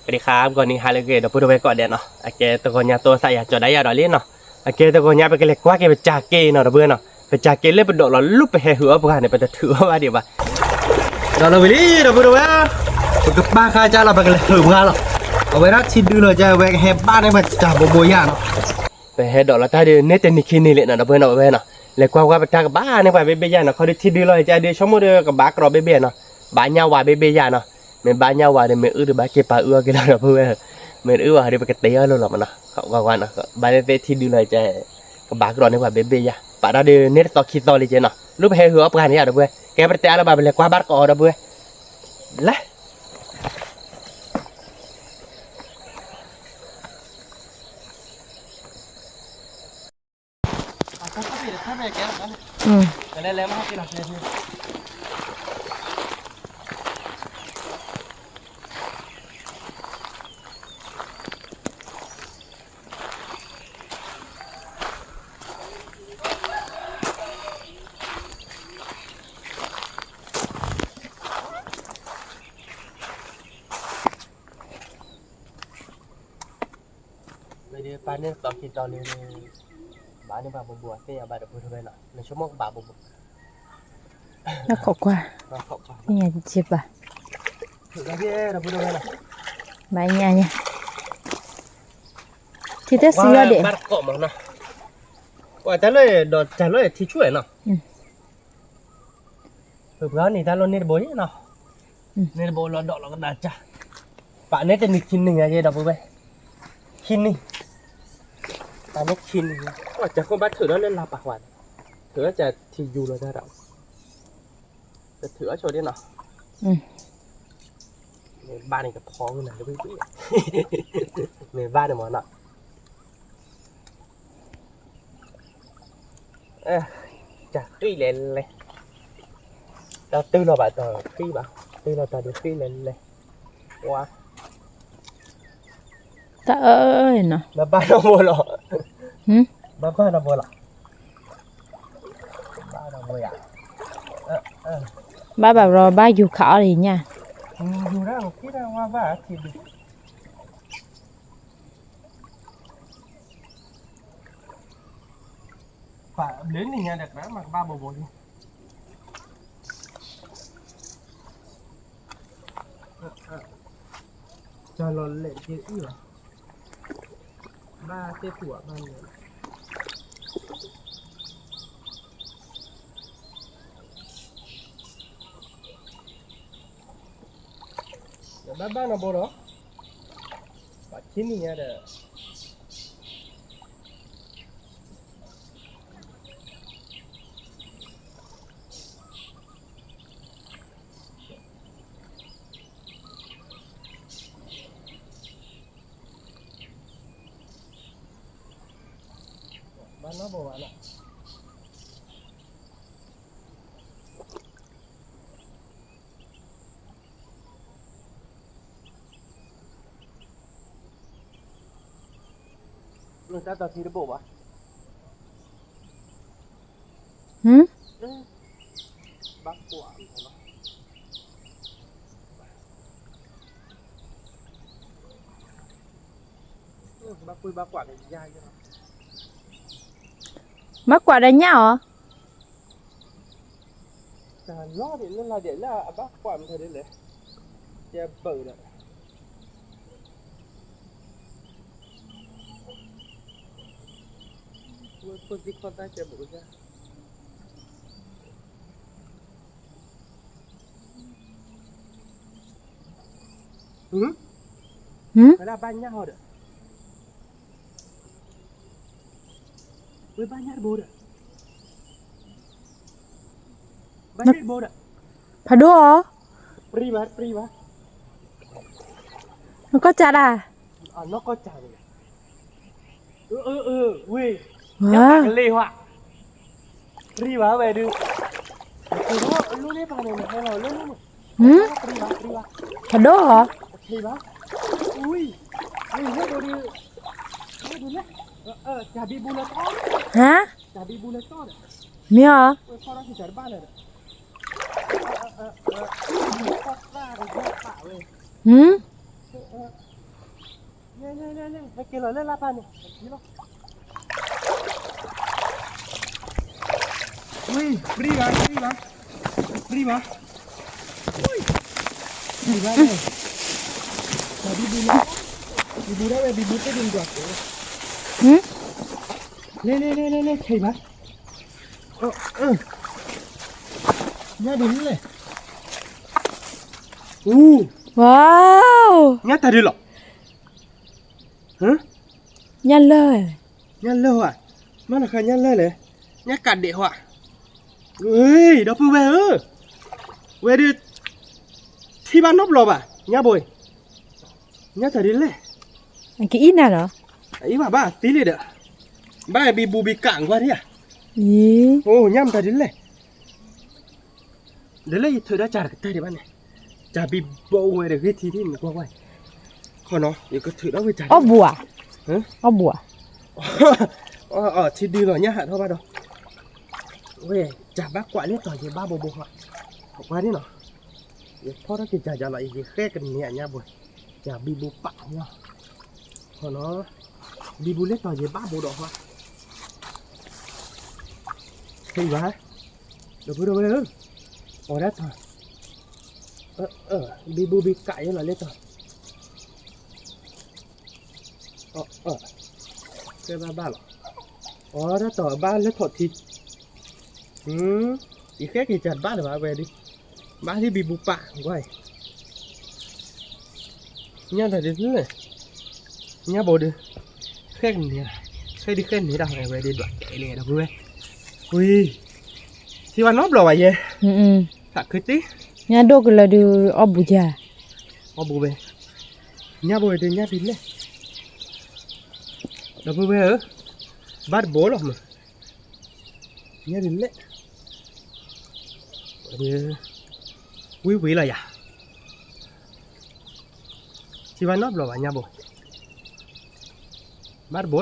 ပဒံးခါပကီၢ်နံၤဟါလၢအဂ့ၤ ဒီပုၢ်ဒီဝဲၢ်ကိးဂၤဒဲးနီၤ, အကဲတဂီၤညါတိသးယၤကၠီၤဒါယၤဒီးလံနီၤ, အကဲတဂီၤညါပကလဲၤကွၢ်က့ၤပစၢ်က့ၤနီၤ ဒီပုၢ်ဝဲၢ်နီၤ, ပစၢ်က့ၤလၢပဒိးလီၤလူပဟဲဟုးအီၣ်ပှၤန့ၣ် ပတထုးအီၣ်ဘၣ်ဒံးဘၣ် ဒီးလီၤဝံၤလံ ဒီပုၢ်ဒီဝဲၢ်, ပကပာ်ဃာ်ကၢ်လီၤ ပကလဲၤဟုးပှၤလီၤ, အဝဲဒၣ်ထံဒုလီၤကၢ် အဝဲကဟဲဘၣ်န့ၢ်ပစၢ်ဘိဘိယၢ်နီၤ, ပဟဲဒိးလီၤတၢ်ဒုးန့ၢ်တနံၤခံနံၤလံနီၤ ဒီပုၢ်ဝဲၢ်နီၤ, ဝဲနီၤ, လဲၤကွၢ်ကွၢ်ပတၢ်ကဘၣ်န့ၢ်ပှၤဘ့ၣ်ဘ့ၣ်ယၢ်နီၤ, ခီဒုးထံဒုလီၤကၢ်ဒုး ဆိကမိၣ်ဒီးကဘၣ်ကြီဘ့ၣ်ဘ့ၣ်နီၤ, ဘၣ်ညၣ်ဝါဘ့ၣ်ဘ့ၣ်ယၢ်နီၤ, မ့ၢ်ဘၣ်ညၣ်ဝါဒီး မ့ၢ်အုၣ်ဒီးဘၣ်က့ၤပာ်အုၣ်အီၣ်က့ၤလီၤ ဒီပုၢ်ဝဲၢ်, မ့ၢ်တအုၣ်ဘၣ်ဒီး ပကတ့အီၣ်လိၤလီၤမးနီၤ, ကွၢ်ကွၢ်နီၤ, ဘၣ်သ့ၣ်သ့ၣ်ထံဒုလီၤကၢ် ကဘၣ်ကြီန့ၢ်ပှၤဘ့ၣ်ဘ့ၣ်ယၢ်, ပာ်တၢ်ဒုးန့ၢ်တသီခံသီလံကဲနီၤ, လူပဟဲဟုးအီၣ်ပှၤန့ၣ်ယၤ ဒီပုၢ်ဝဲၢ်, ကဲပတတဲအါလၢၤဘၣ် ပလဲၤကွၢ်ဘၣ်တကိးအီၤ ဒီပုၢ်ဝဲၢ်, လဲၤ မ့ၢ်ဒ်ပာ်န့ၢ်သီခံသီလံ, ဘၣ်န့ၢ်ဘၣ်ဘိဘိသ့ၣ်ညါဘၣ်ဒီပုၢ်ဝဲၢ်နီၤ, နဆိကမိၣ်ကဘၣ်ဘိဘိ, နခိးကွၢ်, သ့ၣ်ညါက့ဘၣ်, ဘၣ်ညါညါ, ထံတဲစံးဝဲဒၣ်, ဘၣ်တကိးမးနီၤ, ပှၤတၢ်လၢဒီးတၢ်လၢထံဆူၣ်နီၤ ပပှၤန့ၣ်တၢ်လီၢ်န့ၢ်တဘိယဲနီၤ, န့ၢ်တဘိလီၤဒီးလီၤကဒါကၢ်, ပာ်န့ၢ်တနံၤခံနံၤညါယဲဒီပုၢ်ဝဲၢ်, ခံနံၤ, ပာ်န့ၢ်ခံနံၤ, ပှၤကၢခိၣ်ဘၣ်ထုးထီၣ်လၢလါပာ်ဃာ်, ထုးထီၣ်ကၢ်ထံယူၤလီၤတၢ်ဒီး, ကထုးထီၣ်ဆိဒ်နီၤ, မ့ၢ်ဘၣ်န့ၣ်ကဖီဝဲနၤ, မ့ၢ်ဘၣ်န့ၣ်မးနီၤ တၢ်ဃံလဲၣ်လဲၣ်, တၢ်တုၤလီၤဘၣ်တၢ်ဃံဘၣ်, တုၤလီၤတၢ်ဒုးဃံလဲၣ်လဲၣ်, ဝါ, တၢ်အၢနီၤ, ဘၣ်ဘၣ်နီၢ်ဘိလီၤ, ဘၣ်ဘၣ်နီၢ်ဘိလီၤ, ဘၣ်နီၢ်ဘိယၤ, ဘၣ်ဘၣ်ဘျီဘၣ်ယူၤခးအီၣ်လၢညၣ်, ယူၤတၢ်လီၤဃံတၢ်ဝါဘၣ်ထံဒုး ပှၤဘျုးနံၤညါဒီး ကရၢမၤကဘၣ်ဘိဘိလံ, တၢ်လီၤလဲၤက့ၤအံၤလီၤ, ဘၣ်သ့ၣ်ပူၤအဘၣ်န့ၣ်, ဘၣ်ဘၣ်နီၢ်ဘိဒီး, ဘၣ်ခံနံၤညါဒီး ဘၣ်နီၢ်ဘိဘၣ်နီၤ, တၢ်တထံတဘိဘၣ်, ဘၣ်ကွၢ်, ဘၣ်ကွၢ်ဒီးညၣ်, ဘၣ်ကွၢ်ဒီးညၣ်အီၤ, တၢ်လီၤဒ်လၢလီၤဒ်လၢအဘၣ်ကွၢ်မ့ၢ်ထဲဒ်လဲၣ်, ယဘၢၣ်ဒီး ဝဲဖိသံခီၣ်တၢ်ကဲဘိးကစၢ်, ဝဲဒၣ်ဘၣ်ညၣ်ဟီဒီး, ဝဲဘၣ်ညၣ်တဘိဒီး, ဘၣ်ညၣ်တဘိဒီး, ဖးဒိၣ်အီၤ, ပြံဘၣ်ပြံဘၣ်, နကီၢ်စၢ်ဒၣ်, နီၢ်ကီၢ်စၢ်န့ၣ်, အၢ အၢ ဝ့ၢ်, ညၣ်ပာ်ကလ့ၢ်ဝဲ, ပြံဘၣ်ဝဲဒုး, အၢ အၢ လၢန့ၣ်ပာ်န့ၣ် နဟဲလီၤလၢန့ၣ်န့ၣ်, ပြံဘၣ်ပြံဘၣ်, ဖးဒိၣ်အီၤ, ပြံဘၣ်, ဝ့ၢ်, ဝ့ၢ် ဟဲဒိးဒုး, ဟဲဒိးလဲၣ်, ဟါ, မ့ၢ်အီၤ, ဝ့ၢ်ဖီၣ်ထီၣ်ကစၢ်တဘၣ်လၢၤဒီး, ဝ့ၢ်ဖီၣ်သၣ်ဒီးယဲၢ်ပာ်ဝဲ, ဟါ, အၢ အၢ အၢ အၢ ဟဲက့ၤလီၤလၢလၢ်ပၢ်န့ၣ်, ဝံၤ ပြံဘၣ် ပြံဘၣ်, ပြံဘၣ်, ပြံဘၣ်, ဘံဘူလၢ, ဘံဘူဒၣ်ဝဲ ဘံဘူတဒုဒွးကဲ, လဲၤ လဲၤ လဲၤ လဲၤ လဲၤ ခဲဘၣ်, ညါဒ်လဲၣ်, အူ, ညါတၢ်ဒ်လီၤ, ညါလၢ, ညါလၢဟီ, မ့ၢ်နဃါညါလၢလဲၣ်, ညါကးဒဲးဟီ, ဒီပုၢ်ဝဲၢ်ဧၢ, ဝဲဒၣ် ထံၣ်ဘၣ်နီတဘျီဘၣ် ညါဘိ, ညါတၢ်ဒ်လဲၣ်, ကအံၤနၤလီၤ, အံၤဘၣ်ဘၣ်သံလံဒီး, ဘၣ်ဘံဘူဘံကးကွၢ်ဒံး, အိ ညါမတၤဒ်လဲၣ် ဒီးလၢယထုးဒီးစၢ်တကတၢၢ်ဒံးဘၣ်န့ၣ်, စၢ်ဘံဘူဝဲဒီးဂ့ၢ်ထံထံၣ်န့ၣ်ကွၢ်ကွၢ်, ခီနီၤ ယကထုးဒီးဝဲစၢ်, အီၣ်ဘူဧါ, အီၣ်ဘူဧါ, ထံဒုလီၤ ညါဟးထီၣ်ဘၣ်ဒီး, ဝဲ စၢ်ဘၣ်ကွၢ်လၢတီၤယဲဘၣ်ဘိဘိဃီ, ကွၢ်ဒ်နီၤ, ယဖီၣ်ထီၣ်က့ၤစၢ်ယၤလီၤ ယဃဲကန့ၢ်အညါဘိ, စၢ်ဘံဘူပာ်ညါ, ခီနီၤ, ဘံဘူလၢတီၤယဲဘၣ်ဘိဒီးဃီ, ခဲအံၤဘၣ် ဒီပုၢ်ဒီဝဲၢ်ဧၢ, အီၣ်ဒၣ်တီၤ, ဘံဘူဘံကးယဲလီၤလၢတီၤ, ကဲဘၣ်ဘၣ်လီၤ, အီၣ်ဒၣ်တီၤဘၣ်လၢထီၣ်ထံ, ယဃဲက့ၤစၢ်တဘၣ်လၢၤဘၣ်ဝဲဒၣ်, ဘၣ်လၢဘံဘူပာ်ကွၢ်အံၤ ညါတၢ်ဒ်လဲၣ်, ညါဘိဒီး, ဃဲကန့ၢ်, ဃဲဒ်ဃဲန့ၢ်တၢ်ဝဲဒၣ်ဒွးကဲလံ ဒီပုၢ်ဝဲၢ်, ဝံၤ, ထံၣ်ဘၣ်နီတဘျီဘၣ်ယဲ, သးခုတ့, ညါဒိၣ်ကလၢာ်ဒုးအီၣ်ဘူယၤ, အီၣ်ဘူဝဲ, ညါဘိဒုးညါဒ်လဲၣ်, ဒီပုၢ်ဝဲၢ်ဧၢ, ဘၣ်တဘိလီၤမး, ညါဒ်လဲၣ်, ဝံၤဝံၤလီၤယၤ, ထံၣ်ဘၣ်နီတဘျီဘၣ်ညါဘိ, ဘၣ်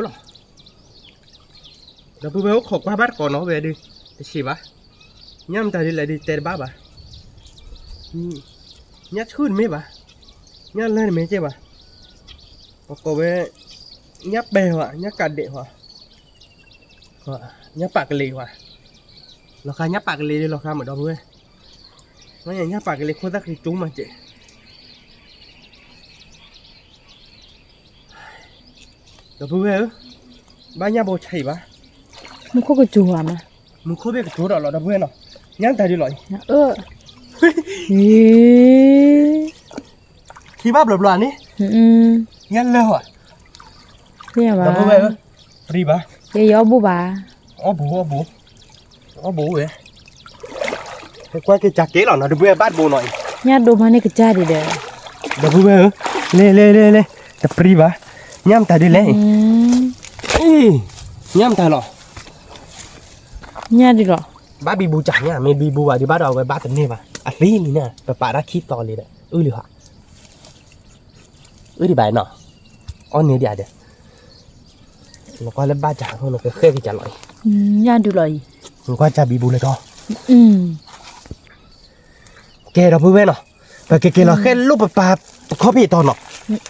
တဘိလီၤ, ဒီပုၢ်ဝဲၢ်အိၣ်ခိးကွၢ်ဘၣ်တကိးနီၤဝဲဒုး, တဆံးဘၣ်, ညါမတၤဒ်လဲၣ်ဒုးတဲတဘၣ်ဘၣ်, ညါဆူၣ်တမ့ၢ်ဘၣ်, ညါလၢတမ့ၢ်ကဲဘၣ်, ပကိးဝဲ, ညါပဲာ်ဟီ, ညါကးဒဲးဟီ, ညါပာ်ကလံၤဟီ, လီၤဃာ်ညါပာ်ကလံၤဒုးလီၤဃာ်မးဒီပုၢ်ဝဲၢ်, ညါပာ်ကလံၤခိၣ်သၣ်ဃံကၠူမးကဲး ဒီပုၢ်ဝဲၢ်ဧၢ, ဘၣ်ညါဘိဆံးဘၣ်, မူခိၣ်ကစူၤဧါမး, မူခိၣ်ဘ့ၣ်ကစူၤဒီးလီၤဒီပုၢ်ဝဲၢ်နီၤ, ညါတၢ်ဒ်လီၤ, ထံၣ်ဘၣ်ဘျီဘျီန့ၣ်, ညါလၢဟီ, ဒီပုၢ်ဝဲၢ်ဧၢ, ပြံဘၣ်, ယအီၣ်ဘူဘၣ်, အီၣ်ဘူအီၣ်ဘူ, အီၣ်ဘူဝဲ ကွၢ်က့ၤစၢ်ကဲလီၤနီၤ ဒီပုၢ်ဝဲၢ်ဘၣ်တဘိနီၤအံၤ, ညၣ်ဒိၣ်မးန့ၣ်ကစၢ်ဒံးဒီး, ဒီပုၢ်ဝဲၢ်ဧၢ, လဲၤလဲၤလဲၤလဲၤ, တပြံဘၣ်, ညၣ်မတၤဒ်လဲၣ်, အံၤ, ညၣ်မတၤလီၤ, ညၣ်ဒ်လီၤ, ဘၣ်ဘံဘူစၢ်ညါ မ့ၢ်ဘံဘူဘၣ်ဒံးဘၣ်ဒီးအဝဲဘၣ်တန့ၢ်ဘၣ် အသံန့ၣ်နၤ ပပာ်တၢ်ခံသီလံဒီး အုၣ်လံဟီ အုၣ်ဒံးဘၣ်နီၤ, အီၣ်န့ၢ်ဒံးဒီး, နကွၢ်လၢဘၣ်စၢ်အဃိ နကဃဲက့ၤစၢ်လီၤအံၤ, ညၣ်ဒုးလီၤအံၤ, နကွၢ်စၢ်ဘံဘူလၢကီ, ကဲဒီပုၢ်ဝဲၢ်နီၤ, ပကက့ၤလီၤဃဲလိၣ်ပပာ်ပခီၣ်ဖံးတီၤနီၤ,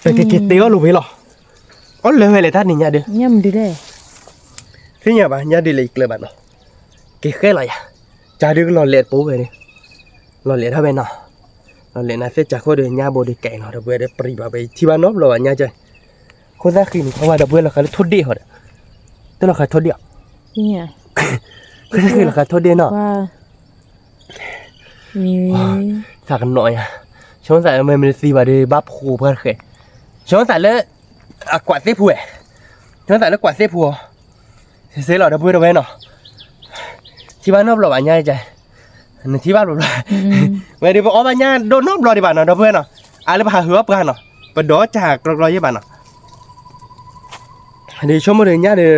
ပကက့ၤတ့အီၣ်လိာ်ဝဲလီၤ, အီၣ်လၢဝဲလဲၣ်တၢ်န့ၣ်ညၣ်ဒုး, သ့ၣ်ညါဘၣ် ညၣ်ဒုးလၢယကျၢၤဘၣ်နီၤ, က့ၤဃဲလီၤယၤ, စၢ်ဒုးကလီၤလဲၤတပိၤဝဲန့ၣ်, လီၤလဲၤထီၣ်ဝဲနီၤ, လီၤလဲၤနၤသ့ၣ်စၢ်ခိၣ်ဒီးညၣ်ဘိဒုးကဲနီၤ ဒီပုၢ်ဝဲၢ်ဒီးပြံဘၣ်ဝဲ ထံၣ်ဘၣ်နီတဘျီဘၣ်ညါကၢ်, ခိၣ်သၣ်ဃံန့ၣ် အဝဲဒီပုၢ်ဝဲၢ်လီၤဃာ်လၢထိၣ်ဒ့ၣ်ဟီဒီး, တလီၤဃာ်ထိၣ်ဒ့ၣ်အီၤ, ခိၣ်သၣ်ဃံလီၤဃာ်ထိၣ်ဒ့ၣ်နီၤ သးကနီၤယၤ, ဆိသးမ့ၢ်မ့ၢ်တသံဘၣ်ဒီး ဘၣ်ဖိပှၢ်တဃဲ, ဆိသးလၢ, အကွၢ်သ့ၣ်ဖူဝဲ, ဆိသးလၢကွၢ်သ့ၣ်ဖူအီၤ, စ့လီၤဒီပုၢ်ဝဲၢ်နီၤ, ထံၣ်ဘၣ်နီတဘျီဘၣ်ညါကၢ်, နထံၣ်ဘၣ်ဘျီဘျီ, ဝဲဒုးပအီၣ်ဘၣ်ညၣ်ဒိၣ်နီတဘျီဒံးဘၣ်နီၤ ဒီပုၢ်ဝဲၢ်နီၤ, အါလၢပဟးဟုအီၣ်ပှၤနီၤ, ပဒိးစၢ်ကျီကျီယဲၢ်ဘၣ်နီၤ ဒ်ဆိကမိၣ်ဒီးညၣ်ဒီး,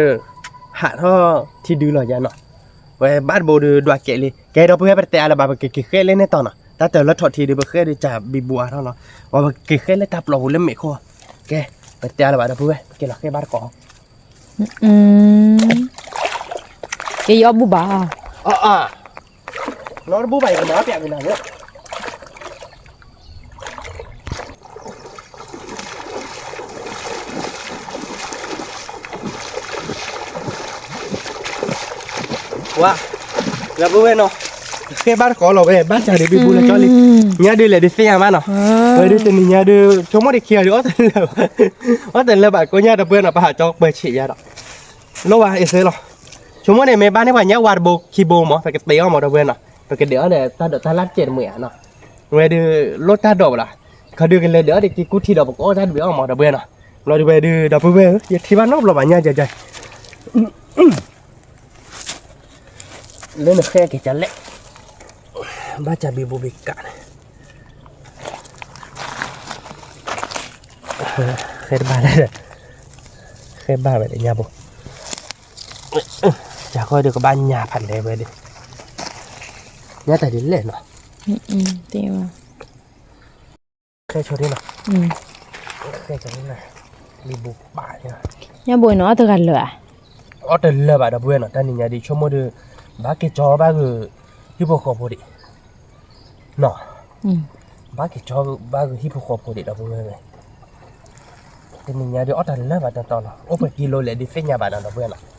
ဟးထီၣ်ထံဒုလီၤယါနီၤ, ဝဲဘၣ်တဘိဒီးဒွးကဲးလံ, ကဲဒီပုၢ်ဝဲၢ်ပတဲအါလၢၤဘၣ် ပကက့ၤဃဲလၢန့ၣ်တီၤနီၤ, တၢ်တၢ်လၢထီၣ်ထံဒီးပဃဲဒီးစၢ်ဘံဘူအါထီၣ်လီၤ, ဝဲပကက့ၤဃဲလၢတၢ်ပျီပူၤလၢမဲာ်ခိၣ်, ကဲ, ပတဲအါလၢၤဘၣ်ဒီပုၢ်ဝဲၢ် ပက့ၤလီၤဃဲဘၣ်တကိး, ကဲယအီၣ်ဘူဘၣ်, နီတဘူဘၣ် ယကမၤပျးက့ၤနၤလၢ အ ဝါ, လၢပဝဲနီၤ, ဃဲဘါတကိးလီၤဝဲ ဘၣ်ဆၣ်ဒုးဘံဘူလၢကၠီလံ, ညါဒုးလဲၤဒုးသ့ၣ်ညါဘၣ်နီၤ, ဝဲဒုးတနံၤညါဒုး ဆိကမိၣ်ဒုးခံဂၤဒုး အီၣ်တလၢာ်ဘၣ်, အီၣ်တလၢာ်ဘၣ်ကိးညါဒီပုၢ်ဝဲၢ်နီၤ ပဟးကၠီပၢဆံးယါဒီး, လိၣ်ဝဲအ့ၣ်သ့လီၤ, ဆိကမိၣ်န့ၣ် မ့ၢ်ဘၣ်န့ၢ်ပှၤညါဝါတဘိခံဘိမး ပကတ့အီၣ်မးဒီပုၢ်ဝဲၢ်နီၤ, ပကဒုးအီၣ်ဒီးတၢ်ဒိးတၢ်လၣ်တစဲးတမှဲၤဧါနီၤ, ဝဲဒုး လိၣ်တၢ်ဒိးဘၣ်လီၤ, ခီဒုးကလဲၤဒုးအီၣ်ဒီးက့ၤကူထံဒီးပကအီၣ်တၢ်တဘ့ၣ်အီၣ်မးဒီပုၢ်ဝဲၢ်နီၤ, ဘျီဒုးဝဲဒုး ဒီပုၢ်ဝဲၢ်ဧၢ ယထံၣ်ဘၣ်နီတဘျီဘၣ်ညါကၠီကၠီ လၢနဃဲက့ၤကလဲၣ်, ဘၣ်စၢ်ဘံဘူဘံကးန့ၣ်, ဃဲတဘၣ်လဲၣ်, ဃဲဘၣ်ဝဲဒီးညါဘိ, ကၢ်ဃီဒုးကဘၣ်ညါဖးလဲၢ်ဝဲဒၣ်, ညါတၢ်ဒ်လဲၣ်နီၤ, ဃဲဆိဒ်နီၤ, ဃဲဆိဒ်နီၤ, ဘံဘူပာ်န့ၣ်, ညါဘိနီၤ အီၣ်တဂၤလၢာ်ဧါ, အီၣ်တလၢာ်ဘၣ်ဒီပုၢ်ဝဲၢ်နီၤ, တၢ်နံၤညါဒုးဆိကမိၣ်ဒုး, ဘၣ်က့ၤကၠီဘၣ်ဂုာ် ဟံၣ်ဖိဃီဖိဒံး, နီၤ, ဘၣ်က့ၤကၠီဘၣ်ဂုာ်ဟံၣ်ဖိဃီဖိဒံးဒီပုၢ်ဝဲၢ်ဝဲ, တနံၤညါဒုးအီၣ်တလၢာ်ဘၣ်တီတီလီၤ, အိၣ်ပှဲၤကံလိလဲၣ်ဒုးသ့ၣ်ညါဘၣ်နီၤဒီပုၢ်ဝဲၢ်နီၤ,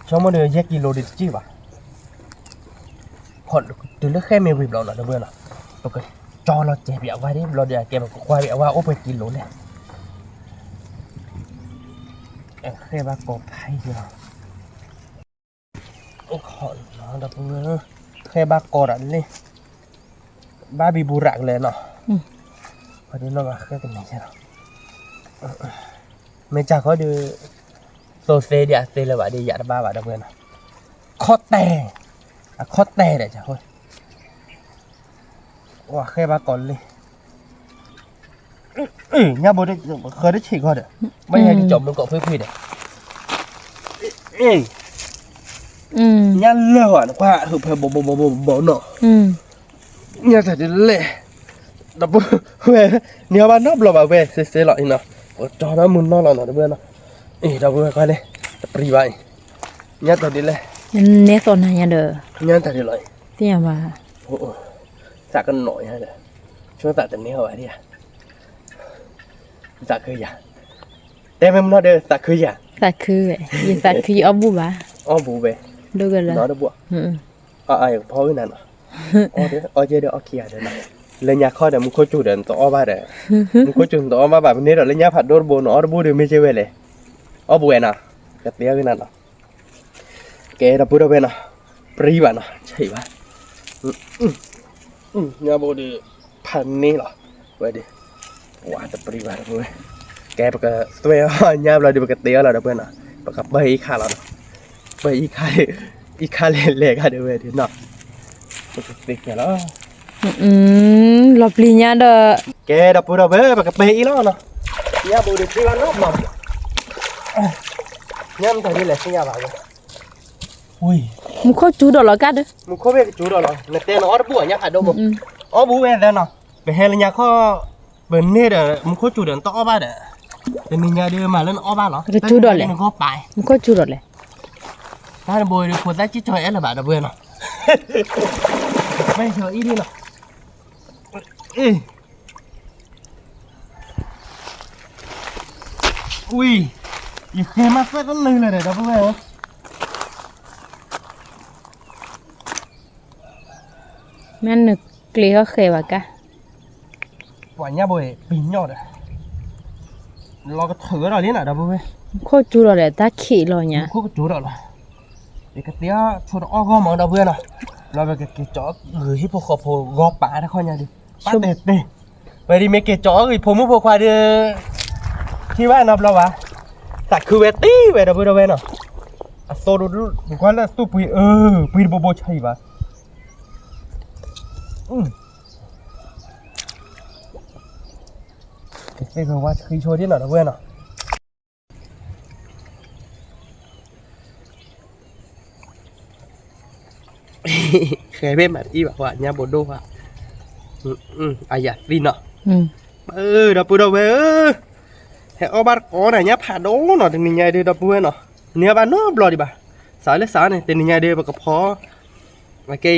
ဆိကမိၣ်ဒုးယဲၢ်ကံလိဒုးတစံၣ်ဘၣ် ဖီၣ်တုၤလၢဃဲမ့ၢ်ဝံၤဘျီနီၤ ဒီပုၢ်ဝဲၢ်နီၤ, ပကကၠီလီၤစဲးဘၣ်အဝဲဒၣ် ဘျီဒုးအကဲပကကွၢ်ဘၣ်အဝဲအိၣ်ပှဲၤကံလိလဲၣ်, ဃဲဘၣ်ကိးဖးအံၤလီၤ, အိၣ်ခိးလီၤဒီပုၢ်ဝဲၢ်, ဃဲဘၣ်ကိးဒီးလံ, ဘၣ်ဘံဘူရးကလဲာ်နီၤ, ပှၤဒုးလီၤဘၣ်ဃဲကန့ၢ်လီၤ, မ့ၢ်ကၢ်ဃီဒုး, သိသ့ဒံးအသ့လၢၤဘၣ်ဒ်ယၤတဘၣ်ဘၣ်ဒီပုၢ်ဝဲၢ်နီၤ, ခီၣ်တဲာ်, အခီၣ်တဲာ်ဒီးကၢ်ဃီ ဝဲဃဲဘၣ်ကိးလံ, ညါဘိ, ဃၢၤတဆံးခီဒီး, ဘၣ်ဟဲကကၠီမုၢ်ကိးဖှ့ဖှ့ဒီး, ညါလၢာ်ဝဲနကွၢ်ဟုးဖဲဘီဘီဘီဘီနီၤ, ညါတၢ်ဒ်လဲၣ်, ဒီပုၢ်ဝဲၢ်, န့ၢ်အီၣ်ဘၣ်နီတဘျီဘၣ်ဝဲ စ့စ့လီၤအံၤနီၤ, ပကကၠီဒီးမုၢ်နီၢ်လီၤနီၤ ဒီပုၢ်ဝဲၢ်နီၤ, အံၤဒီပုၢ်ဝဲၢ်ကွၢ်န့ၣ်, တပြံဘၣ်အံၤ, ညါတၢ်ဒ်လဲၣ်, နဲသိးနၤညါဒီး, ညါတၢ်ဒ်လီၤအံၤ, သ့ၣ်ညါဘၣ်, သးကနီၤညါဒီး, ဆိသးတန့ၢ်အီၣ်ဘၣ်ဒံးဧါ, သးခုယၤ, တဲမ့ၢ်မနီၤဒီးသးခုယၤ, သးခုဝဲ, ယသးခုယအီၣ်ဘူၣ်ဘၣ်, အီၣ်ဘူၣ်ဝဲ, ဒိၣ်ကလၢ, နီတဘူၣ်, အဖီဝဲနၤနီၤ, အီၣ်ယဲဒီးအီၣ်ခံဂၤဒီးနီၤ, လၢညါခီဒီး မူခိၣ်စူၤဒီးနတအီၣ်ဘၣ်ဒီး, မူခိၣ်စူၤနတအီၣ်ဘၣ်ဘၣ် ပန့ၢ်ဒီးလၢညါဖးဒိၣ်တဘိနီၤ အီၣ်တဘူၣ်ဒီးမ့ၢ်ကဲဝဲလဲၣ်, အီၣ်ဘူၣ်ဝဲနီၤ, ကသ့အီၣ်ဂ့ၤနၤနီၤ, ကဲဒီပုၢ်ဒီဝဲၢ်နီၤ, ပြံဘၣ်နီၤ ဆံးဘၣ်, ညါဘိဒီး, ဖးန့ၢ်လီၤ, ဝဲဒီး, ဝါတပြံဘၣ်ဒီပုၢ်ဝဲၢ်, ကဲပကသွဲၣ်အီၣ်ညါဘျီဒီး ပကတ့အီၣ်လီၤဒီပုၢ်ဝဲၢ်နီၤ, ပကပၢၢ်အံၤခါလီၤနီၤ, ပၢၢ်အံၤခါ, အံၤခါလဲၤလဲၤဂၤဒီးဝဲဒီးနီၤ, ပကသ့ကဲလီၤ လီၤပျံၤညါဒီး, ကဲဒီပုၢ်ဒီဝဲၢ် ပကပဲအံၤလီၤနီၤ, ညါဘိဒီးသ့ဘၣ်နီၤမး, ညါမတၤဒ်လဲၣ်သ့ၣ်ညါဘၣ်ဝဲ, မူခိၣ်စူၤဒီးလီၤကါဒီး, မူခိၣ်ဘ့ၣ်ကစူၤဒီးလီၤ နတဲနအီၣ်တဘူၣ်အညါဖးဒိၣ်ဘိ, အီၣ်ဘူၣ်ဝဲသၢနီၤ, ပဟဲလၢညါခီ, ပန့ၢ်ဒီး မူခိၣ်စူၤဒီးနတအီၣ်ဘၣ်ဒီး, တနံၤညါဒီးမၤလၢနအီၣ်ဘၣ်လီၤ, ကစူၤဒီးလဲၣ်, မူခိၣ်စူၤဒီးလဲၣ်, တၢ်တဘိဒီးဖိသၣ်စံၣ်ကၠီအဲၣ်လၢၤဘၣ်ဒီပုၢ်ဝဲၢ်နီၤ, မ့ၢ်ကၠီအံၤဒ်နီၤ, ဝံၤ, ယဃဲမးသၢကလုာ်လၢာ်ဒီး ဒီပုၢ်ဝဲၢ်ဧၢ, မ့ၢ်နကျ့ၤဟီၣ်ဃဲဘၣ်ကါ, ပှၤညါဘိပံၤညီၣ်ဒီး, လီၤကထုးဝဲဒီးလံနီၤ ဒီပုၢ်ဝဲၢ်, မူခိၣ်စူၤဒီးဒီးတၢ်ခံးလီၤညါ, မူခိၣ်ကစူၤဒီးလီၤ, ယကသ့အီၣ်ဆိတအီၣ်ဂီၢ်မး ဒီပုၢ်ဝဲၢ်နီၤ, လီၤပကက့ၤကၠီဂုာ်ဟံၣ်ဖိဃီဖိဂီၢ်ပာ်တခီညါဒီး, ဘၣ်တဲတဲ, ဝဲဒ်မ့ၢ်က့ၤကၠီအီၣ်ဂံၢ်ဖိမုၣ်ဖိခွါဒီး, ထံၣ်ဘၣ်နီတဘျီဘၣ်, သးခုဝဲတံၢ်ဝဲ ဒီပုၢ်ဒီဝဲၢ်နီၤ, အသိဒိၣ်ဒိၣ် နကွၢ်လၢသူၣ်ပှ့ၤအၢ, ပှ့ၤတဘိဘိဆံးဘၣ်, ကသ့ၣ်ကဝါဆှံဆိဒ်နီၤ ဒီပုၢ်ဝဲၢ်နီၤ. ဃဲမ့ၢ်မၤတအံၣ်ဘၣ်ပှၤညါဘိဒိၣ်ဧါ, အယၤသံနီၤ, ဒီပုၢ်ဒီဝဲၢ်ဧၢ, ဟဲအီၣ်ဘၣ်တကိးနၤ ညါဖးဒိၣ်နီၤ တနံၤညါဒီး ဒီပုၢ်ဝဲၢ်နီၤ, န့ၢ်အီၣ်ဘၣ်နီတဘျီဒံးဘၣ်, စးလၢစးန့ၣ် တနံၤညါဒီး ပကဖီ, ကဲ,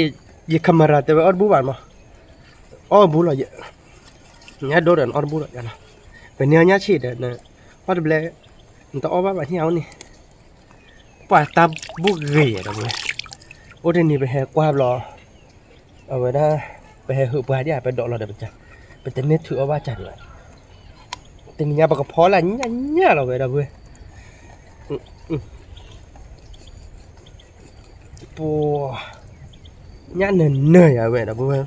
ယ camera တဲဝဲအီၣ်တဘူၣ်ဘၣ်မး, အီၣ်ဘူၣ်လီၤ, ညါဒိၣ်ဒီးနအီၣ်တဘူၣ်လီၤ, ပန့ၢ်အီၣ်ညါဆံးဒီး, အီၣ်တဘျဲ, နတအီၣ်ဘၣ်ဘၣ်ဟံၣ်အီၤန့ၣ်, ပှၤတၢ်ဘူၣ်ဂ့ၤဒီပုၢ်ဝဲၢ်, အိၣ်တနံၤပဟဲကွၢ်ဘျီ, အဝဲဒၣ်, ပဟဲဟုးပှၤဒ်အပဒိးလီၤဒီးပက, ပတန့ၢ်ထုးအီၣ်ဘၣ်ကၢ်ဒံးဘၣ်, တနံၤညါပကဖီလၢညၣ်ညၣ်လီၤဝဲဒီပုၢ်ဝဲၢ်, ပှၤ, ညၣ်နၢၤနၢၤယၤဝဲဒီပုၢ်ဝဲၢ်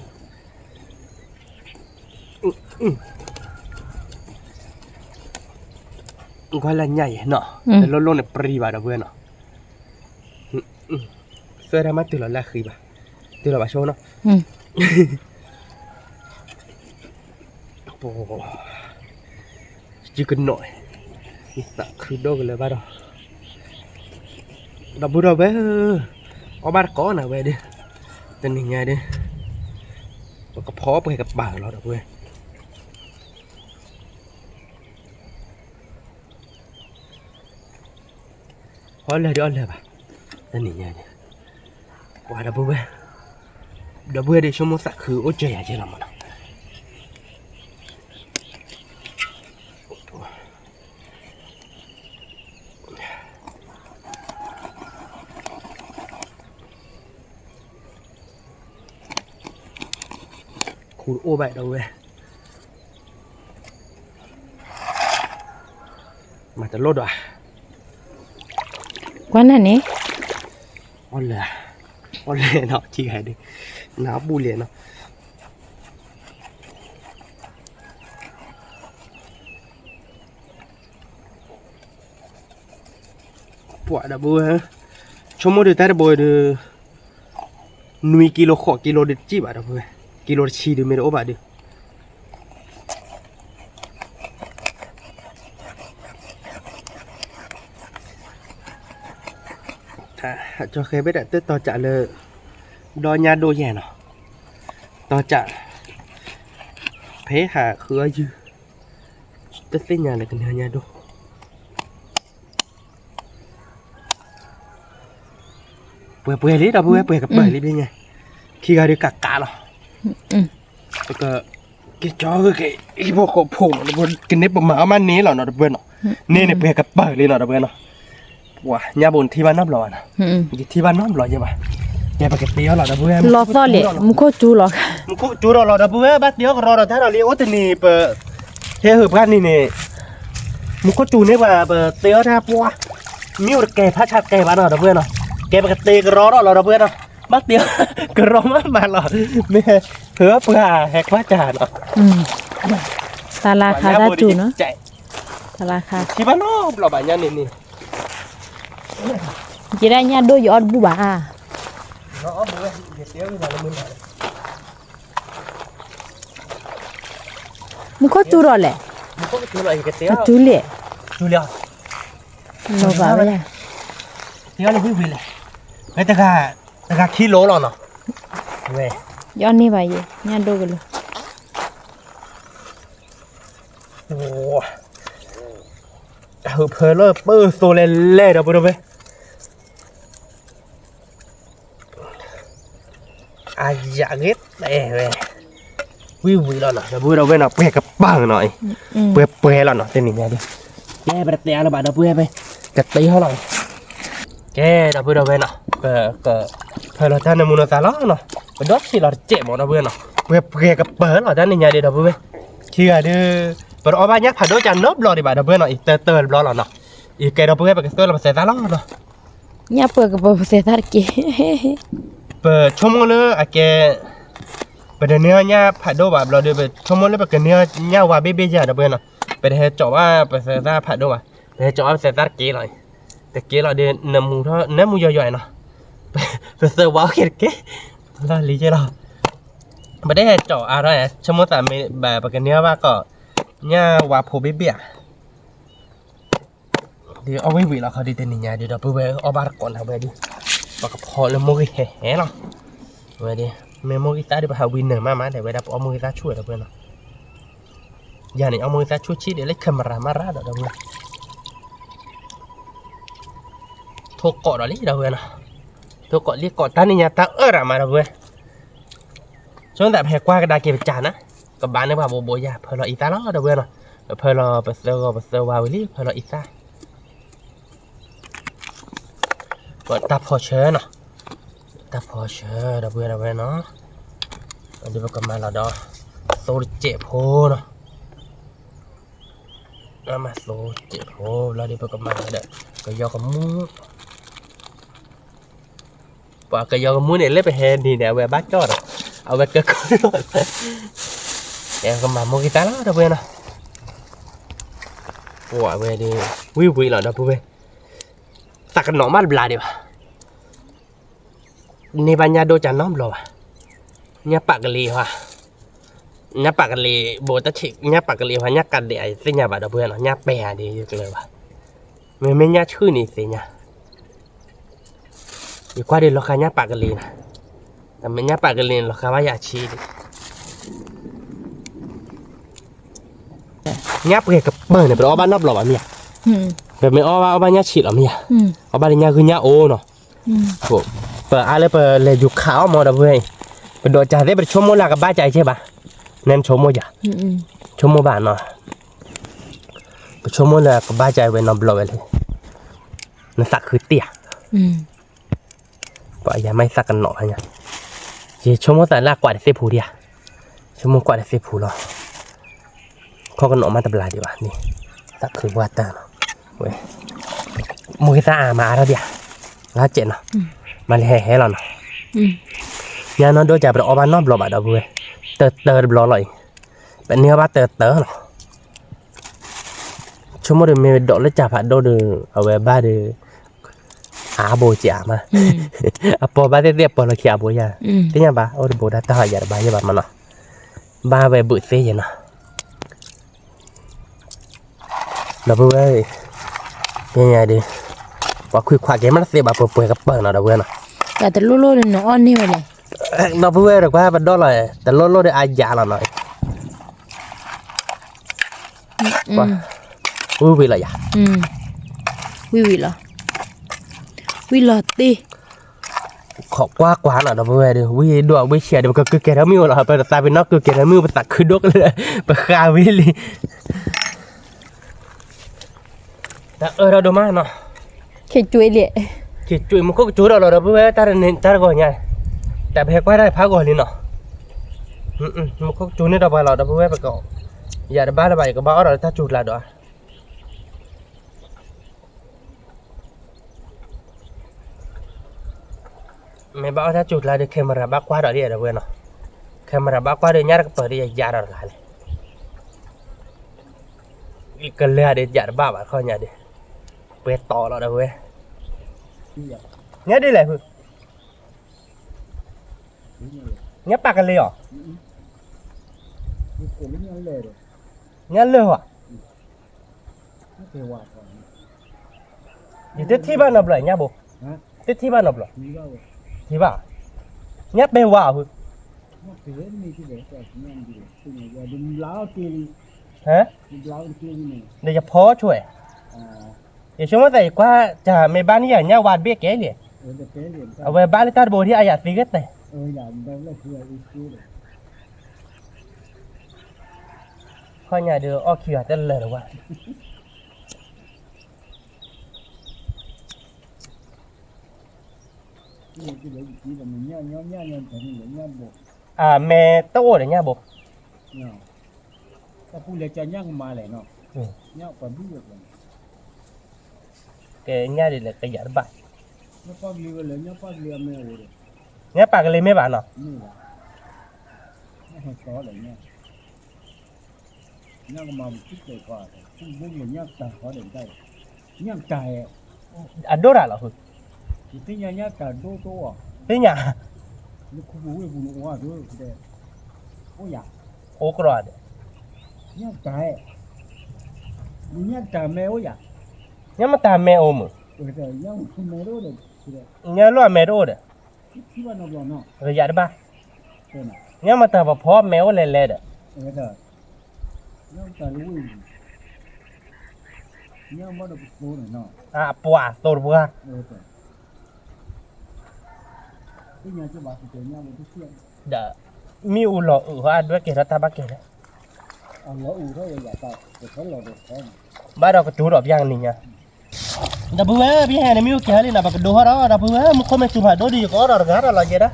ကွၢ်လၢညၣ်ယဲနီၤ, တလိၣ်လိၣ်န့ၣ်ပြံဘၣ်ဒီပုၢ်ဝဲၢ်နီၤ, သၢဒၣ်မးတုၤလီၤလၢအဃံဘၣ်, တုၤလီၤဘၣ်ဆိနီၤ, ပ, ယကနိး, ယသးခုဒိၣ်ကလၢၤဘၣ်ဒီး, ဒီပုၢ်ဒီဝဲၢ်ဧၢ, အီၣ်ဘၣ်တကိးနၤဝဲဒီး, တနံၤညါဒီး, ပကဖီပှဲၤကပၤလီၤဒီပုၢ်ဝဲၢ် အီၣ်လၢာ်ဒီးအီၣ်လၢာ်ဘၣ်, တနံၤညါန့ၣ်, ပှၤဒီပုၢ်ဝဲၢ်, ဒီပုၢ်ဝဲၢ်ဒီးဆိကမိၣ်သးခုအိၣ်ကၢယၤကဲလီၤမးနီၤ ခူတအိၣ်ဘၣ်ဒီပုၢ်ဝဲၢ်, မၤတလိၣ်ဒီး, ကွၢ်နၤန့ၣ်, အီၣ်လၢာ်, အီၣ်လၢာ်နီၤ ထံဂၤဒီး, နဘူးလဲၣ်နီၤ ပှၤဒီပုၢ်ဝဲၢ်, ဆိကမိၣ်ဒုးတၢ်တဘိဒီး, နွံကံလိဃိးကံလိဒီးတစံၣ်ဘၣ်ဒီပုၢ်ဝဲၢ်, ကံလိတဆံဒုးမ့ၢ်တအိၣ်ဘၣ်ဒုး, ကၠီဃဲဘ့ၣ်တၢ်တတီၤကးလၢ, ဒီညၣ်ဒိၣ်ယဲၢ်နီၤ, တီၤကး, ဖဲဟးဃုအီၣ်ယုၢ်, တသ့ၣ်ညါလၢကန့ၢ်ညၣ်ဒိၣ် ပှဲၤပှဲၤလံ ဒီပုၢ်ဝဲၢ် ပှဲၤကပၤလံဖဲညါ, ခံဂၤဒုးကးကးလီၤ, ပက, က့ၤကၠီက့ၤ ဟံၣ်ဖိဃီဖိလီၤ, ကန့ၢ်ပမၤအီၣ်မးန့ၣ်လီၤနီၤ ဒီပုၢ်ဝဲၢ်နီၤ, န့ၣ်န့ၣ်ပှဲၤကပၤလံနီၤ ဒီပုၢ်ဝဲၢ်နီၤ, ပှၤညၣ်ဘိန့ၣ်ထံၣ်ဘၣ်နီတဘျီဘၣ်နီၤ, ယထံၣ်ဘၣ်နီတဘျီယဲဘၣ်, ကဲပကတ့အီၤလီၤ ဒီပုၢ်ဝဲၢ်, လီၤသီၣ်လဲၣ် မူခိၣ်စူၤလီၤ, မူခိၣ်စူၤဒီးလီၤ ဒီပုၢ်ဝဲၢ် ဘၣ်တ့အီၤကရီဒီးတၢ်ဒီးလံ အိၣ်တနံၤပ ဟဲဟုးပှၢ်နံၤန့ၣ်, မူခိၣ်စူၤန့ၢ်ပှၤ ပတ့အီၤတၢ်ပှၢ်, မ့ၢ်အိၣ်တကဲဖးဆါတကဲဘၣ်နီၤ ဒီပုၢ်ဝဲၢ်နီၤ, ကဲပကတ့ကရီဒီးလီၤ ဒီပုၢ်ဝဲၢ်နီၤ, ဘၣ်တ့အီၤကရီမးမးလီၤ, မ့ၢ်ဟဲဟုးပှၢ်ဟဲကွၢ်တၢ်နီၤ, တၢ်လၢခါတၢ်စူၤနီၤ, တၢ်လၢခါ, ထံၣ်ဘၣ်နီတဘျီဘၣ်ညါန့ၣ်န့ၣ်, ယဲဒၣ်ညၣ်ဒိၣ်ယအီၣ်တဘူၣ်ဘၣ်ဧါ, မူခိၣ်စူၤဒီးလဲၣ်, အစူၤလဲၣ်, လီၤဘၣ်ဝဲ, တဂၤခံလိၤလီၤနီၤ, ဝဲ, ယအီၣ်န့ၢ်ဘၣ်ယဲ ညၣ်ဒိၣ်ကလၢာ် အဟုးဖၢလၢပၢၢ်သိလဲၣ်လဲၣ် ဒီပုၢ်ဝဲၢ်, အယၤဂ့ၤတဲဝဲ, ဝံၣ်ဝံၣ်လီၤနီၤ ဒီပုၢ်ဝဲၢ်နီၤ ပှဲၤကပၤနီၤ, ပှဲၤပှဲၤလီၤနီၤ တနံၤညါဒ်, ကဲပတတဲအါလၢၤဘၣ် ဒီပုၢ်ဝဲၢ် ကတ့ဟီလီၤ ကဲ ဒီပုၢ်ဝဲၢ်နီၤ ပကဖၢလီၤတၢ်နၢမူနသးလီၤနီၤ, ပဒီဆံးလီၤတစဲးမး ဒီပုၢ်ဝဲၢ်နီၤ, ပှဲၤပှဲၤကပၤလီၤ တနံၤညါဒ် ဒီပုၢ်ဝဲၢ်, ခံဂၤဒုး, ပတအီၣ်ဘၣ်ညၣ်ဖးဒိၣ်ကနီတဘျီဒံးဘၣ် ဒီပုၢ်ဝဲၢ်နီၤ, အံၤတၢတၢတဘျီလီၤနီၤ, အံၤကဲဒီပုၢ်ဝဲၢ် ပကသွဲလီၤပသဲးသၣ်လီၤနီၤ, ညၣ်ပှဲၤကပၤပသဲးသၣ်တက့ၢ်, ပဆိကမိၣ်လၢအကဲ ပတန့ၢ်အီၣ်ညၣ်ဖးဒိၣ်ဘၣ်ဘျီဒီး ပဆိကမိၣ်လၢပကန့ၢ်အီၣ်ညၣ်ဝါဘ့ၣ်ဘ့ၣ်ယၤ ဒီပုၢ်ဝဲၢ်နီၤ, ပတဟဲကၠီးဘၣ်ပသဲးသၣ်ဖးဒိၣ်ဘၣ်, ပဟဲကၠီးဘၣ်ပသဲးသၣ်တက့ၢ်လီၤ, တက့ၢ်လီၤဒီး နၢမူထီၣ် နၢမူယိာ်ယိာ်နီၤ, ပသၢဝါအိၣ်က့ၤတက့ၢ်, လီၢ်လံၤက့ၤလီၤ, ပတဟဲကၠီးအါထီၣ် ဆိကမိၣ်သးမ့ၢ်ဘၣ် ပကန့ၢ်အီၣ်ဘၣ်ကီး ညၣ်ဝါဖိဘ့ၣ်ဘ့ၣ်ဧါ ဒီးအီၣ်ဝံၣ်ဝံၣ်လီၤခီဒုး တနံၤညါဒ် ဒီပုၢ်ဝဲၢ် အီၣ်ဘၣ်တကိးနၤဝဲဒုး, ပကဖီလၢမိၢ်ဂံၢ်ဟဲဟဲလီၤ, ဝဲဒုး မ့ၢ်မိၢ်ဂံၢ်သၣ်ဒုး ပဟးဝံနၢၤမးမးဒီး ဝဲဒၣ်ပအီၣ်မိၢ်ဂံၢ်သၣ်ဆူၣ်ဝဲ ဒီပုၢ်ဝဲၢ်နီၤ, ယၤန့ၣ် အီၣ်မိၢ်ဂံၢ်သၣ်ဆူၣ်ဆံးဒီး လၢ camera မးရၣ်ဒီး ဒီပုၢ်ဝဲၢ်, ထိၣ်ကိးဒီးလံ ဒီပုၢ်ဝဲၢ်နီၤ, ထိၣ်ကိးလံကိး တၢ်နံၤညါတၢ်အၢၣ်ရၣ်မး ဒီပုၢ်ဝဲၢ်, ဆိသးပဟဲကွၢ်ကဒါက့ၤပကၢ်နၤ, ကဘၣ်န့ၢ်ပှၤဘိးဘိးယၤ ဖၢလီၤအံသၣ်လီၤ ဒီပုၢ်ဝဲၢ်နီၤ, ပဖၢလီၤပသၢဂီၤပသၢဝါဝံၤလံ ဖၢလီၤအံသၣ် ပတၢ်ဖီၣ်ဆၢနီၤ, တၢ်ဖီဆၢဒီပုၢ်ဝဲၢ်ဒီပုၢ်ဝဲၢ်နီၤ, ဒီးပကမၤလီၤဒီး သိတစဲးဖိနီၤ, မၤသိတစဲးဖိဘျီဒီး ပကမၤလီၤဒီး ကယီကမူၣ် ပှၤကယီကမူၣ်န့ၣ် လၢပဟဲန့ၣ်န့ၣ် အဝဲဘၣ်ကၠီၣ်ဒီး အဝဲကကီၣ်လီၤ, ကမၤမိၢ်က့ၤတၢ်လီၤ ဒီပုၢ်ဝဲၢ်နီၤ, ပှၤဝဲဒၣ် ဝံၣ်ဝံၣ်လီၤ ဒီပုၢ်ဝဲၢ်, သးကနီၤမးတဘျါဒံးဘၣ် န့ၢ်ဘၣ်ညၣ်ဒိၣ်ကနီတဘျီဘၣ်, ညၣ်ပာ်ကလံၤဟါ, ညၣ်ပာ်ကလံၤ ဘိးတၢ်ဆံး ညၣ်ပာ်ကလံၤဟါ ညၣ်ကးဒဲးအသ့ၣ်ညါဘၣ် ဒီပုၢ်ဝဲၢ်နီၤ, ညၣ်ပဲာ်ဧါဒ်ယကျၢၤဘၣ်, မ့မ့ၢ်ညၣ်ဆှုၣ်န့ၣ်သ့ၣ်ညါ, ယကွၢ်ဒ်လီၤဃာ်ညၣ်ပာ်ကလံၤနီၤ, တမ့ၢ်ညၣ်ပာ်ကလံၤန့ၣ် လီၤဃာ်ဘၣ်ယၤဆံးဒံး ညၣ်ပှဲၤကပၢၢ်န့ၣ် ပတအီၣ်ဘၣ်နီတဘျီဘၣ်မ့ၢ်ဧါ, ပမ့ၢ်အီၣ်ဘၣ်အီၣ်ဘၣ်ညၣ်ဆံးလီၤမ့ၢ်ဧါ, အီၣ်ဘၣ်လၢညၣ်ဂုၢ်ညၣ်အိၣ်နီၤ, ပအါလၢပလဲၤယူၤခးအီၣ်မးဒီပုၢ်ဝဲၢ်, ပဒိးကးသ့ၣ် ပတဆိကမိၣ်လၢအကဘၣ်ကးအံၤကဲဘၣ်, နဆိကမိၣ်ယၤ, ဆိကမိၣ်ဘၣ်နီၤ, ပဆိကမိၣ်လၢအကဘၣ်ကးဝဲနီတဘျီဝဲလံ, နသးခုတ့ၢ်ဧါ ပှၤယၤမ့ၢ်သးကနီၤဖးညါ, ယဆိကမိၣ်သးလၢအကွၢ်တသ့ၣ်ဖူဒံးဧါ, ဆိကမိၣ်ကွၢ်တသ့ၣ်ဖူလီၤ, ခီကနီၤမးတဘျါဒံးဘၣ်န့ၣ်, သးခုပှၢ်တၢ်နီၤ, ဝဲ, မိၢ်က့ၤသးအါမးအါထီၣ်ဒံးဧါ, ဂၤစဲးနီၤ, မၤလၢဟဲဟဲလီၤနီၤ, ညၣ်နီၢ်ဒိၣ်ကး ပတအီၣ်ဘၣ်နီတဘျီဘၣ်ဒီပုၢ်ဝဲၢ်, တၢတၢတဘျီလီၤအံၤ, ပန့ၢ်အီၣ်ဘၣ်တၢတၢလီၤ ဆိကမိၣ်ဒီးမ့ၢ်ဝဲဒိးလၢကးဖးဒိၣ်ဒီး အဝဲဘၣ်ဒီး အါဘိက့ၤအါမး, အပီၤဘၣ်သ့ၣ်သ့ၣ်အပီၤလီၤခံအဘိယၤ, သ့ၣ်ညါဘၣ် အိၣ်တဘိဒၣ်တၢ်ဟီယၤတဘၣ်ယဲဘၣ်မးနီၤ, ဘၣ်ဝဲဘုးသ့ယဲနီၤ, ဒီပုၢ်ဝဲၢ်, သ့ၣ်ညါဒုး, ပှၤခွံခွးကဲမးတသ့ဘၣ် ပှဲၤပှဲၤကပၢၢ်နီၤ ဒီပုၢ်ဝဲၢ်နီၤ, တလိၣ်လိၣ်ဒီးနအီၣ်န့ၢ်ဝဲလဲၣ်, ဒီပုၢ်ဝဲၢ်ဒီးကွၢ်ပဒီလီၤ, တလိၣ်လိၣ်ဒီးအါယၤလီၤနီၤ ဝံၤဝံၤလီၤယၤ, ဝံၤဝံၤလီၤ, ဝံၤလီၤတ့ၢ်, ခိးကွၢ်ကွၢ်နီၤ ဒီပုၢ်ဝဲၢ်ဒီး ဝံၤဒိၣ်ဝံၤဆံးဒီး ပကက့ၤကဲထီၣ်မ့ၢ်အိၣ်လီၤ ပသးပ့ၤနီၣ်က့ၤကဲထီၣ်မ့ၢ် ပသးခုဒိၣ်ကလၢာ် ပဃါဝံၤလံ တၢ်အၢထီၣ်ဒိၣ်မးနီၤ, က့ၤကွံာ်လံ, က့ၤကွံာ်မူခိၣ်ကကၠိထီၣ်လီၤ ဒီပုၢ်ဝဲၢ် တၢ်တဂီၤညါ, တၢ်ပဟဲကွၢ်တၢ်ဖးဂီၤလံနီၤ, မူခိၣ်ကကၠိန့ၢ်ဒီးပှၤလီၤ ဒီပုၢ်ဝဲၢ် ပက, ယၤတဘၣ်လၢၤဘၣ် ယကဘၣ်အီၣ်ဒီးလၢတၢ်စူၤကျါဒီး မ့ၢ်ဘၣ်အီၣ်တၢ်စူၤကျါဒီး camera ဘၣ်ကွၢ်ဒီးဒ်ဒီပုၢ်ဝဲၢ်နီၤ, camera ဘၣ်ကွၢ်ဒီး ညၣ်တကပၤဒီးယၤဒီးတဂၤလဲၣ်, ကလဲၤဒီးယၤတဘၣ်ဘၣ်ခီညါဒီး, ပှဲၤတီလီၤဒီပုၢ်ဝဲၢ်, ညၣ်ဒ်လဲၣ်ဖု, ညၣ်ပာ်ကလံၤအီၤ, ညၣ်လၢာ်ဧါ, ယတထံၣ်ဘၣ်နီတဘျီညၣ်ဘိ, တထံၣ်ဘၣ်နီတဘျီ, ထံၣ်ဘၣ်, ညၣ်ပဲဝါအီၤဖု, ဟဲ, ဒီးယဖီဆိၣ်ဝဲ, ယဆိကမိၣ်သးယကွၢ်တၢ်မ့ၢ်ဘၣ်န့ၣ်ယၤ ညၣ်ဝါတဘ့ၣ်ကဲလံ, အဝဲဘၣ်လၢတၢ်တဘိဒ်အယၤသ့ဂ့ၤတဲာ် ခီညါဒီးအီၣ်ခံဂၤတလၢာ်လၢၤဝဲ အမဲာ်တအိၣ်ဒီးညၣ်ဘိ, ကဲညၣ်ဒ်လဲၣ်ကယၤတဘၣ်, ညၣ်ပာ်ကလံၤမ့ၢ်ဘၣ်နီၤ, အဒိၣ်တၢ်လီၤ, သ့ၣ်ညါ, အိၣ်ကြၢးဒီး, ညၣ်မတၤမဲအိၣ်မုၢ်, ညၣ်လိၣ်အမဲတအိၣ်ဒီး, ကယၤတဘၣ်, ညၣ်မတၤပဖီမဲအိၣ်လဲၤလဲၤဒီး, အပှၤသိတပှၢ်, ဒီး, မ့ၣ်အူလီၤအုးဟီအဒွဲၣ်ကဲထီၣ်တၢ်ဘၣ်ကဲလၢ, ဘၣ်ဒီးကတိၤဒီးပျၢ်ကနံၤညါ, ဒီပုၢ်ဝဲၢ် ဖဲဟဲန့ၣ်မ့ၣ်အူကဲၤလံနီၤ ပကဒိဟီၣ်ဒီး ဒီပုၢ်ဝဲၢ် မူခိၣ်မ့ၢ်စူၤဖးဒိၣ်ဒီး ယကအီၣ်ဒီးတဂၤဒီးလီၤယဲဒၣ်,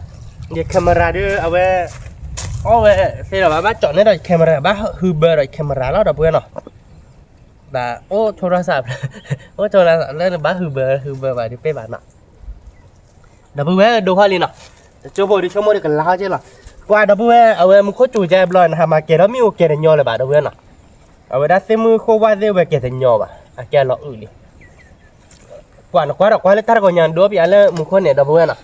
ယ camera ဒီး အဝဲ အီၣ်ဝဲသ့ဒီး ဘၣ်ဘၣ်ကၠီၣ်န့ၣ်ဒီး camera ဘၣ်ဟုဘၢဒီး camera လီၤ ဒီပုၢ်ဝဲၢ်နီၤ, ဘၣ်အိၣ်ထိရစး အိၣ်ထိရစးလၢနဘၣ်ဟုဘၢ ဟုဘၢဘၣ်ဒုးပ့ၢ်ဘၣ်နီၤ ဒီပုၢ်ဝဲၢ်ဒိဟီၣ်လံနီၤ, တကၠိဖိဒီးဆိကမိၣ်ဒီးကလါဟီၣ်က့လီၤ, ကွၢ်ဒီပုၢ်ဝဲၢ် အဝဲမူခိၣ်စူၤကဲဘျီ နဟးမၤကဲၤဒီးမ့ၣ်အူကဲၤတညီလၢၤဘၣ် ဒီပုၢ်ဝဲၢ်နီၤ, အဝဲဒၣ်သ့ၣ်မုၢ်ဃိၣ်ဝၣ်သ့ၣ်ဝဲကဲၤတညီဘၣ် အကဲလီၤအုၣ်လံ, ကွၢ်နကွၢ်ဒီးကွၢ်လၢတၢ်တဂီၤညါဒိပယါလၢမူခိၣ်န့ၣ် ဒီပုၢ်ဝဲၢ်နီၤ,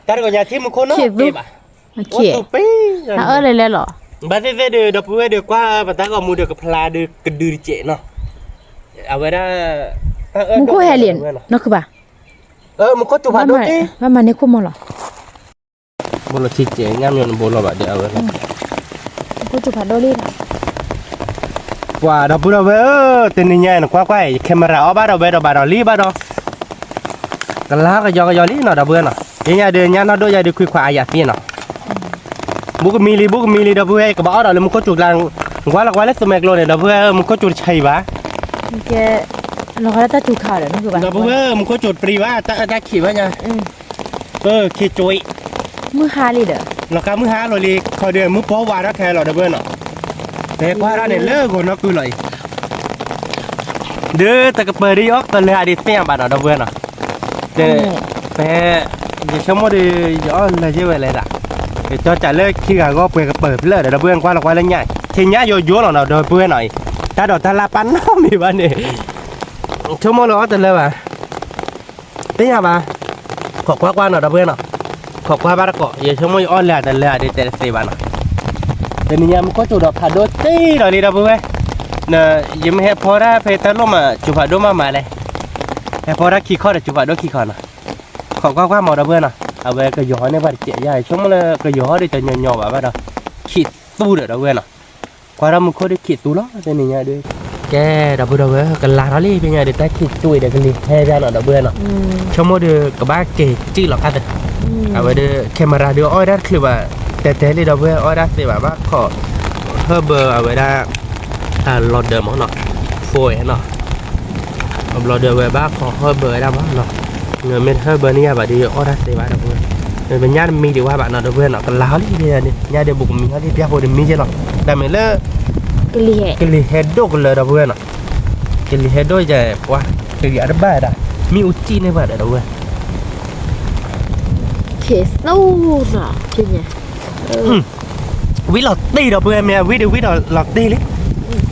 တၢ်တဂီၤညါထံၣ်မူခိၣ်နီၤ ကဲဘၣ်, အိၣ်တူာ်ပ့ၢ်, အၢလဲၤလဲၤလီၤ, ဘၣ်သ့ၣ်သ့ၣ်ဒီး ဒီပုၢ်ဝဲၢ်ဒီး ကွၢ်ပတၢ်ဂီၤမူဒီးကဖျါဒီးကဒုတစဲးနီၤ, အဝဲဒၣ် မူခိၣ်ဟဲလံ, နီၢ်ခုဘၣ် မူခိၣ်စူၤဖးဒိၣ်တ့ၢ်, ဘၣ်မၤန့ၢ်ခိၣ်မီၤလီၤ, ဘိလီၤထံကဲးညါမ့ၢ်နဘိလီၤဘၣ်ဒီးအဝဲ, မူခိၣ်စူၤဖးဒိၣ်လံနီၤ, ကွၢ်ဒီပုၢ်ဒီပုၢ်ဝဲၢ်ဧၢ, တနံၤညါနကွၢ်ကွၢ် camera အီၣ်ဘၣ်ဒီးဝဲဒီးဘၣ်ဒီးလံဘၣ်ဒီး, ကလါကယီကယီလံနီၤ ဒီပုၢ်ဝဲၢ်နီၤ, ဒ်ညါဒီးညါနီၢ်ဒိၣ်ယၤဒီးခွံခွါအယၤသ့နီၤ ဘူးကမံလံ ဘူးကမံလံ ဒီပုၢ်ဝဲၢ် ကဘၣ်အီၣ်ဒီးလၢမူခိၣ်စူၤကျါ, ကွၢ်လီၤကွၢ်လၢသူမဲာ်ကျိန့ၣ် ဒီပုၢ်ဝဲၢ် မူခိၣ်စူၤတဆံးဘၣ်, လီၤဂီၤလၢတၢ်စူၤခါဒီး, ဒီပုၢ်ဝဲၢ် မူခိၣ်စူၤတပျံၤဘၣ် တၢ်အၢတၢ်ခံးဘၣ်ညါ, ခ့ကၠိ, မုၢ်ဟါလံဒီး, လီၤကါမုၢ်ဟါလီၤလံ ခီဒီးမုၢ်ပှၢ်ဝါထီၣ်ခဲလီၤ ဒီပုၢ်ဝဲၢ်နီၤ, ပဟဲကွၢ်ထီၣ်န့ၣ် လၢဂီၤနီၢ်ကုလီၤအံၤ ဒီးတကပၤဒ်အီၣ်ကလၢာ်ဒ်သ့ၣ်ညါဘၣ်နီၤ ဒီပုၢ်ဝဲၢ်နီၤ, ဒီး ပဟဲ ယဆိကမိၣ်ဒီး ယအီၣ်လၢယဲဝဲလဲၣ်ဒၣ်, ယကၠီကးလၢခံဂၤဂီၢ်ပှဲၤကပၢၤဖျၢၣ်ဒီး ဒီပုၢ်ဝဲၢ် ကွၢ်လီၤကွၢ်လၢညါ, ဆ့ညါယိယိလီၤနီၤ ဒီပုၢ်ဝဲၢ်နီၤအံၤ, တၢ်ဒိးတၢ်လၢ်ပာ်နီတမံၤဘၣ်န့ၣ်, ဆိကမိၣ်လၢအီၣ်တလၢဘၣ် သ့ၣ်ညါဘၣ်, ခိးကွၢ်ကွၢ်နီၤ ဒီပုၢ်ဝဲၢ်နီၤ, ခိးကွၢ်ဘၣ်တကိး ယဆိကမိၣ်ယအီၣ်လၢတလၢဒ်တဲတသ့ဘၣ်နီၤ, တနံၤညါမူခိၣ်စူၤဒီးဖးဒိၣ်တ့ၢ်ဒီးလံ ဒီပုၢ်ဝဲၢ်, ယမ့ၢ်ဟဲဖီတၢ်ဖဲတၢ်လိၣ်မး စူၤဖးဒိၣ်မးမးလဲၣ်, ဟဲဖီတၢ်ခံခီဒီးစူၤဖးဒိၣ်ခံခီနီၤ, ခိးကွၢ်ကွၢ်မး ဒီပုၢ်ဝဲၢ်နီၤ, အဝဲကယီၤဟီၣ်န့ၢ်ပှၤတစဲးယါ ဆိကမိၣ်လၢကယီၤဟီၣ်ဒီးတညီညီဘၣ်ဘၣ်ဒီး, ခံသူဒီး ဒီပုၢ်ဝဲၢ်နီၤ, ကွၢ်ထီၣ်မူခိၣ်ဒီးခံသူလီၤ တနံၤညါဒီး, ကဲ ဒီပုၢ်ဒီပုၢ်ဝဲၢ် ကလါထီၣ်လံ ဖဲညါဒီး တၢ်ခံးကွံာ်ဒီးကလံၤဟဲဘၣ်နီၤ ဒီပုၢ်ဝဲၢ်နီၤ, ဆိကမိၣ်ဒီးကဘၣ်က့ၤစံၣ်လီၤခါသၢ, အဝဲဒီး camera ဒီးအီၣ်ဝဲဒၣ်တချုးဘၣ်, တဲတဲလံ ဒီပုၢ်ဝဲၢ် အီၣ်ဝဲဒၣ်သ့ဘၣ် ဘၣ်ခိး ဟၢဘၢ အဝဲဒၣ် လီၤဒၢးမးနီၤ, ဖိနီၤ, ဘျီဒီးအဝဲဘၣ်ခိးဟၢဘၢဝဲဒၣ်မးနီၤ, မ့ၢ်တဟၢဘၢန့ၢ်ယၤဘၣ်ဒီး အီၣ်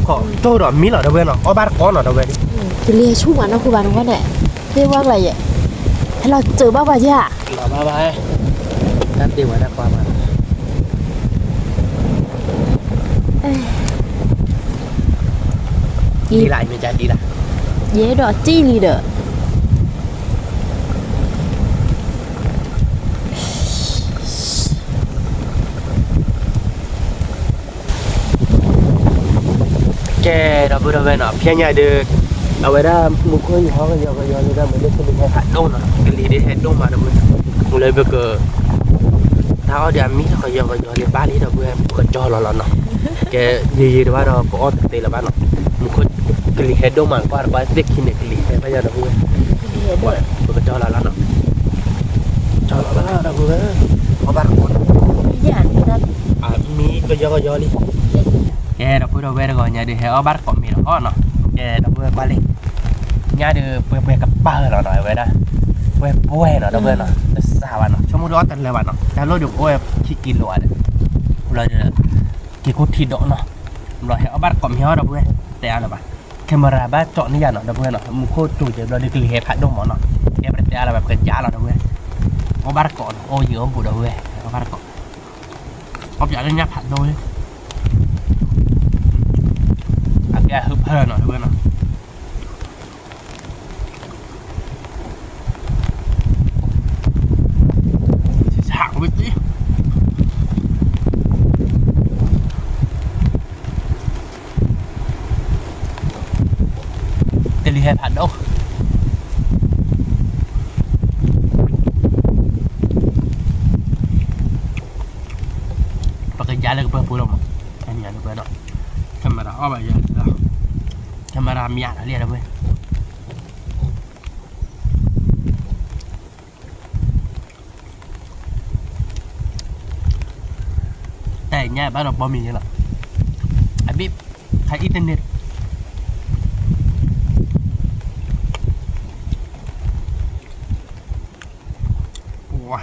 တၢ်သ့ဘၣ် ဒီပုၢ်ဝဲၢ်, ပညၣ်တမံဒံးဝဲဘၣ်နီၤ ဒီပုၢ်ဝဲၢ်နီၤ, ကလါထီၣ်လံ ဖဲညါဒီး ညၣ်ဒီးဘူးကမံထီၣ်လံ ပျၢ်ဖိတမံကဲလီၤ, တၢ်မ့ၢ်လၢ ကလံၤဟဲဒိၣ်ကလၢၤ ဒီပုၢ်ဝဲၢ်နီၤ, ကလံၤဟဲဒိၣ်ယဲပှၤ, ကလံၤအတဘၣ်ဒၣ်, မ့ၣ်အူကံၣ်န့ၢ်ဘၣ်ဒီး ဒီပုၢ်ဝဲၢ် ဖဲညါ ဝံၤလီၤတ့ၢ် ဒီပုၢ်ဝဲၢ် မ့ၢ်ဝံၤဒီးဝံၤဒီးလီၤတ့ၢ်လံ, ခိးတိၢ်ဒီးမံလီၤ ဒီပုၢ်ဝဲၢ်နီၤ, အီၣ်ဘၣ်တကိးနီၤ ဒီပုၢ်ဝဲၢ်, ကလံၤဆူၣ်မးနီၢ်ဃုဘၣ်နီၤဝဲန့ၣ်, သ့ဝဲကျါယဲ, ဟဲလီၤစၢၤဘၣ်ပှၤယဲ, လီၤဘၣ်ဘၣ်, တၢ်တ့ၢ်ဝဲဒၣ်ကွၢ်ဘၣ် ဒ်လၢမ့ၢ်ဒ်လၢ, ယဲဒီးစံၣ်လံဒီး ကဲ ဒီပုၢ်ဒီဝဲၢ်နီၤ ဖဲညါဒီး အဝဲဒၣ်မူခိၣ်ယဟီၣ် ကယီကယီလံ ဒၣ်မ့ၢ်လၢကလံၤဟဲဖးဒိၣ်နီၤ ကလံၤဒ်ဟဲဒိၣ်မး ဒီပုၢ်ဝဲၢ်, မ့ၢ်လၢပက တၢ်အီၣ်ဒံးအမံလီၤ ကယီကယီလံ ဘၣ်လံ ဒီပုၢ်ဝဲၢ် ပကကၠီလီၤလီၤနီၤ, ကဲ ယံာ်ယံာ်တဘၣ်ဒီး ကအီၣ်တသ့လၢၤဘၣ်နီၤ, မူခိၣ်ကလံၤဟဲဒိၣ်မး ကွၢ်တကွၢ်သ့ၣ်ခံန့ၣ် ကလံၤဟဲဖဲညါ ဒီပုၢ်ဝဲၢ်, ပကကၠီလီၤလီၤနီၤ, ကၠီလီၤလီၤ ဒီပုၢ်ဝဲၢ်, အီၣ်ဘၣ်တကိး အမံကယီကယီလံ ကဲ ဒီပုၢ်ဒီဝဲၢ် တဂီၤညါဒီး ဟဲအီၣ်ဘၣ်တကိးမ့ၤလီၤနီၤ, ကဲ ဒီပုၢ်ဝဲၢ်ကွၢ်လံ, ညါဒီးပှဲၤပှဲၤကပၤလီၤနီၤ အဝဲဒၣ်, ပှဲၤပှဲၤနီၤ ဒီပုၢ်ဝဲၢ်နီၤ, တစှၤဘၣ်နီၤ, ဆိကမိၣ်ဒီးအီၣ်တလၢၤဘၣ်နီၤ, တၢ်လိၣ်ဒီးပအိၣ်ဝဲခံကံလိဧါဒီး, ဘျီဒီး က့ၤကိၢ်ထံဒီးနီၤ, ဘျီဟဲအီၣ်ဘၣ်တကိးမ့ၤဟီၣ် ဒီပုၢ်ဝဲၢ်, တဲအါလၢၤဘၣ်, camera ဘၣ်ကၠီၣ်န့ၢ်ယၤနီၤ ဒီပုၢ်ဝဲၢ်နီၤ, မူခိၣ်ကၠိကဲဘျီဒီး ကလံၤဟဲဖးဒိၣ်မးနီၤ, ကဲပတဲအါလၢၤဘၣ် ပကယါလီၤ ဒီပုၢ်ဝဲၢ်, အီၣ်ဘၣ်တကိးနီၤ အိၣ်ယံၤအိၣ်ဘူး ဒီပုၢ်ဝဲၢ်, အီၣ်ဘၣ်တကိး အီၣ်ပျးလၢညၣ်ဖးဒိၣ်လံ, အကဲအဟုဖၢနီၤ ဒီပုၢ်ဝဲၢ်နီၤ, ဆၣ်ဝံၤတံၢ် ကလံၤဟဲဖးဒိၣ် ပကယါလၢကပၢၤပူၤလီၤမး, အန့ၣ်လၢပၢၤဒီး camera အီၣ်ဘၣ်ယၤလၢ camera မံၤလီၤလံ ဒီပုၢ်ဝဲၢ်, ညါဘၣ်ဒီးဘီမ့ၤယဲလီၤ, အဘ့ၣ်ခါအံၤတန့ၢ်, ဝါ,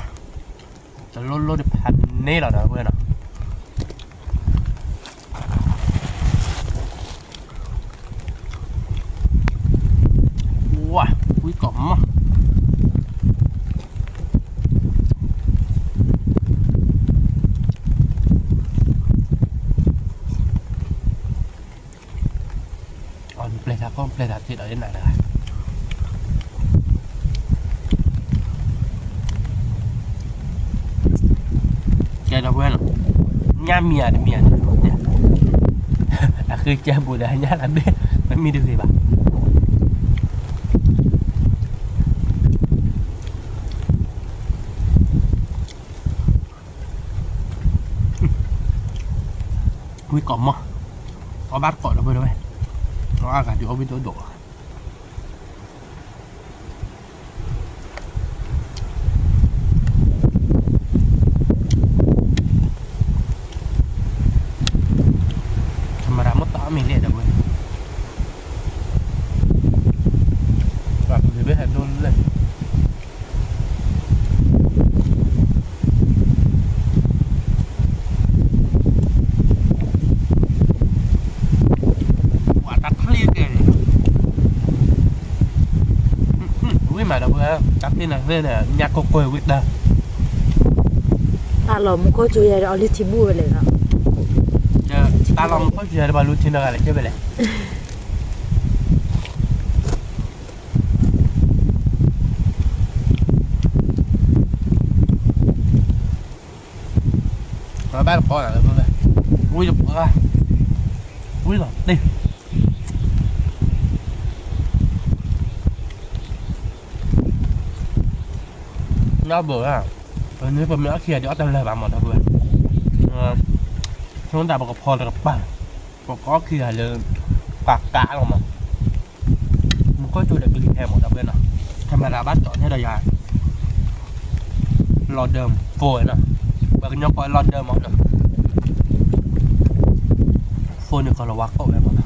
တလိၣ်လိၣ်တဖးန့ၣ်လီၤဒီပုၢ်ဝဲၢ်နီၤ. ဝါ, ဝံကိးမီၢ်, အီ နပျဲၢ်တၢ်ကီၢ် နပျဲၢ်တၢ်သ့ဒီးယနၤတဂၤ ကဲဒီပုၢ်ဝဲၢ်နီၤ, ညၣ်မံၤဧါတမံၤဧါန့ၣ်, အဃ့ကဲဘူးဒီးညၣ်လၢဘ့ၣ်, မ့မ့ၢ်တဂ့ၤဘၣ်. ဝံကိးမီၢ်, အီဘၣ်တကိးဒီပုၢ်ဝဲၢ်, အီအဂၤဒုးအီၣ်ဝံၣ်ဒိၣ်ဒိၣ် camera မ့ၢ်သးအီၣ်မ့ၤလဲၣ်ဒီပုၢ်ဝဲၢ်, ပှၤကလုာ်ဘ့ၣ်ဟဲဒိၣ်လဲၣ် ပှၤတၢ်ချံကဲန့ၣ်, ဝံၣ်မးဒီပုၢ်ဝဲၢ်, တၢ်ချံန့ၣ်သ့ၣ်န့ၣ် ညၣ်ကိၢ်ကွဲၤဝံၣ်တၢ်, တၢ်လီၤမူခိၣ်စူၤယၤဒီးအီလုၢ်ထံဘူၣ်ဝဲလဲၣ်နီၤ, တၢ်လီၤမူခိၣ်စူၤယၤဒီးပှၤလူထံနီတဂၤလဲၣ်ကဲဝဲလဲၣ်. ဘၣ်တကိးလၢ, ဝံၣ်တပှၢ်, ဝံၣ်လီၤတ့ၢ်, နီၢ်ဘၣ်ဧါ, ပမ့ၢ်အီၣ်ခံဂၤဒီးအီၣ်တလၢာ်ဘၣ်မးဒီပုၢ်ဝဲၢ်, ဆိတၢ်ပကဖီတကပၤ, ပကအီၣ်ခံဂၤလၢ ပှၤကးလီၤမး, မူခိၣ်စူၤဒီးကလံၤဟဲမးဒီပုၢ်ဝဲၢ်နီၤ, camera ဘၣ်ကၠီၣ်ထဲဒီးယၤ လီၤဒၢ phone နီၤ, ပှၤကညီကိးလီၤဒၢမးနီၤ, phone န့ၣ်ကီးလီၤဝါကိးဝဲမးနီၤ.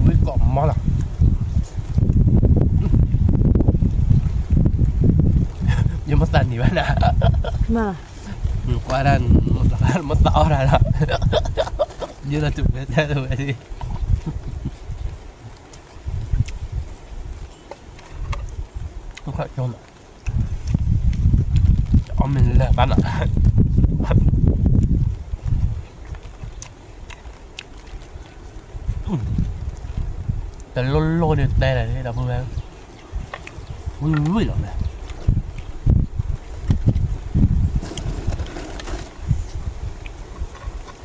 ဝံၣ်ကိးမီၢ်လီၤ, ယမ့ၢ်သးနံၤဘၣ်နၤ, ကွၢ်ဒၣ် မ့ၢ်သးအီၣ်တၢ်လီၤ, ယလီၤတုၤဝဲတဲဝဲဒၣ် အီၣ်မ့ၤလၢာ်ဘၣ်နီၤ, တလိၣ်လိၣ်ဒီးတဲလၢၤဒီပုၢ်ဝဲၢ်, ဝံၣ်ဝံၣ်လီၤဝဲ ဝံၣ်ကိးမီၢ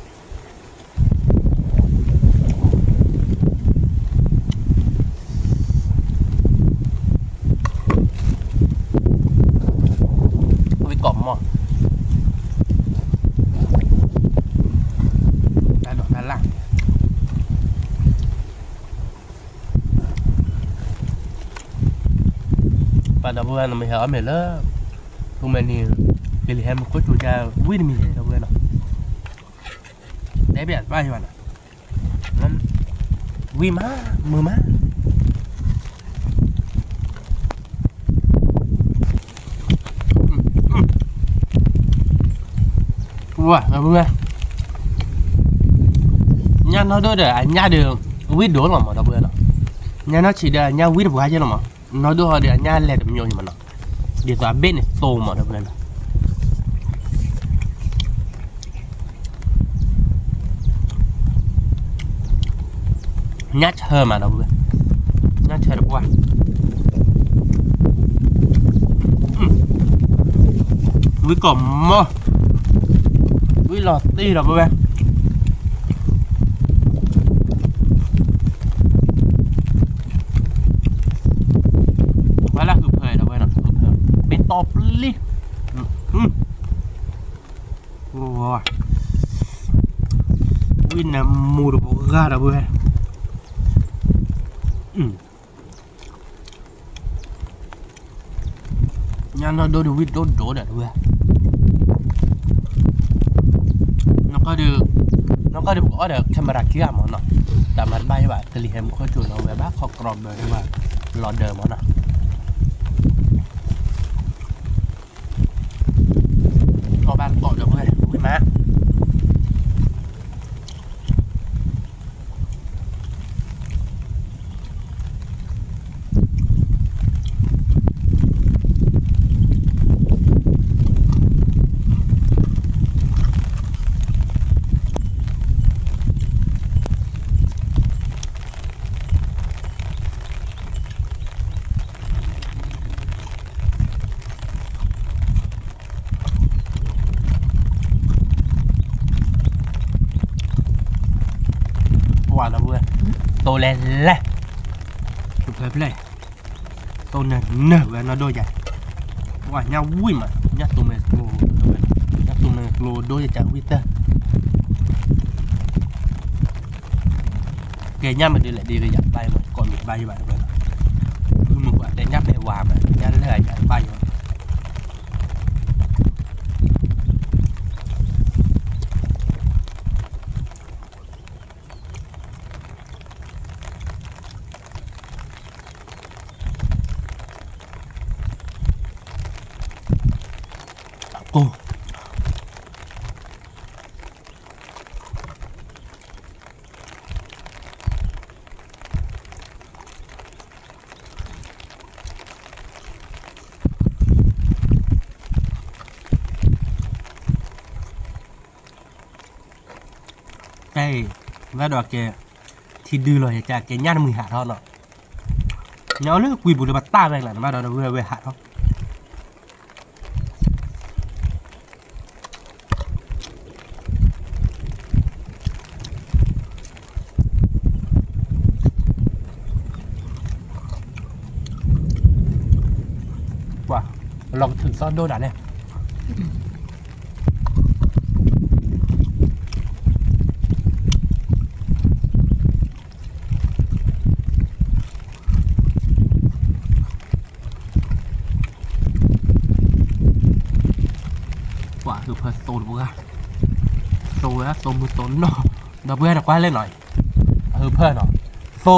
်, တၢ်ဒိးတၢ်လၢ်, ပှၤဒီပုၢ်ဝဲၢ် နမ့ၢ်ဟဲအီၣ်မ့ၤလၢ ပူၤမဲာ်နံၤ ကလံၤဟဲမူခိၣ်စူၤယါ ဝံၣ်တမံၤဒီပုၢ်ဝဲၢ်နီၤ, တဲဘၣ်ဘၣ်ယွၤနီၤ, ဝံၣ်မး မုာ်မး ဝဲ ညၣ်နီၢ်ဒိၣ်ဒီး အညၣ်ဒီး ဝံၣ်ဒိၣ်လီၤမး ဒီပုၢ်ဝဲၢ်နီၤ, ညၣ်နီၢ်ဆံးဒီး အညၣ်ဝံၣ်တပှၢ်ယဲလီၤမး, နီၢ်ဒိၣ်ဟီဒီး အညၣ်လဲၤတမံၤမးနီၤ, ဒ်သိးအဘ့ၣ်န့ၣ်သိမး ဒီပုၢ်ဝဲၢ်နီၤ, ညၣ်ဆၢမး ဒီပုၢ်ဝဲၢ်, ညၣ်ဆၢတပှၢ် ဝံၣ်ကိးမီၢ်, ဝံၣ်လီၤတံၢ် ဒီပုၢ်ဝဲၢ်, ဝဲလၢဃုဖၢ ဒီပုၢ်ဝဲၢ်နီၤ, ဃုဖၢ မ့ၢ်တီပျံၤ, ဝဲ ဝံၣ်နၢမူတပှၢ်ဒီပုၢ်ဝဲၢ်, ညၣ်နီၢ်ဒိၣ်ဒီးဝံၣ်ဒိၣ်ဒိၣ်ဒီးတဝဲ, နီၢ်ကီၢ်ဒီး နီၢ်ကီၢ်ဒီးပကအီၣ်ဒီး camera ခံဂၤမးနီၤ, တၢ်မၤတဘၣ်ယဘၣ် ကလံၤဟဲမူခိၣ်ကၠိလီၤဝဲဘၣ် ခီကရီဘၢဒီးဝဲ လီၤဒၢမးနီၤ, အီၣ်ဘၣ်တကိးဒီးဝဲ ဝံၣ်မး ပှၤဒီပုၢ်ဝဲၢ်, တိၢ်လဲၢ်လဲၢ်, ဖျဲၣ်ဖျဲၣ်, တိၢ်နၢနၢဝဲနီၢ်ဒိၣ်ယၤ, ပှၤညၣ်ဝံၣ်မး ညၣ်တိၢ်မဲာ်ကျိ, ညၣ်တိၢ်မဲာ်ကျိဒိၣ်ယကဝံၣ်တၢ်, ကဲညၣ်မ့ၢ်ဒ်လဲၣ်ဒ်ကယၤတဘၣ်ယဘၣ် ကိးမံၤတဘၣ်ယဘၣ်တဝဲ, ဖုမုၢ်ကွၢ်တဲညၣ်ဖဲဝါမး ညၣ်လၢအယၤတဘၣ်ယဘၣ် ကိၢ် တဲ, ဘၣ်ဒီးကဲ, ထံဒုလီၤယကကဲညၣ်တမှံၤဟးထီၣ်နီၤ, ညၣ်အိၣ်လၢကွံာ်ပူၤလၢပတၢ်ဝဲကျါန့ၣ်ဘၣ်ဒီးဝဲဝဲဟးထီၣ် ပှၤ, လီၤကထုးသီၣ်ဒိၣ်ဒၣ်န့ၣ်, ပှၤဟုးဖၢသိတပှၢ်, သိဝဲသိမုၢ်သိနီၢ်, ဒီပုၢ်ဝဲၢ်နကွၢ်လဲၣ်နီၤ, အဟုးဖၢနီၤ, သိ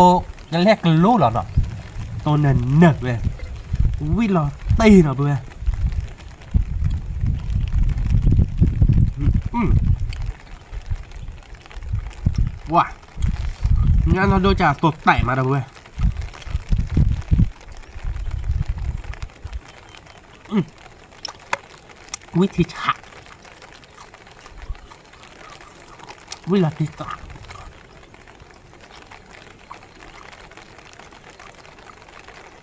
ကလဲၢ်ကလိလီၤနီၤ, သိနၢနၢဝဲ, ဝံၣ်လီၤတ့ၢ်နီၤပုၢ်ဝဲၢ်, ပှၤ, ညၣ်နီၢ်ဒိၣ်ကသိတဲာ်မးဒီပုၢ်ဝဲၢ် ဝံၣ်ထံဆး,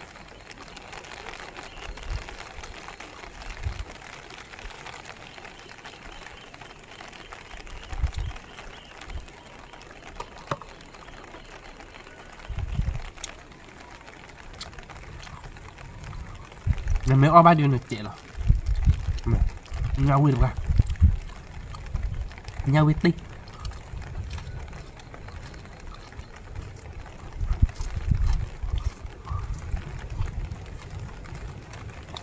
ဝံၣ်လီၤတံၢ်သး, နမ့ၢ်အီၣ်ဘၣ်ဒုးနစဲးလီၤ, ညၣ်ဝံၣ်တပှၢ်, ညၣ်ဝံၣ်တ့ၢ်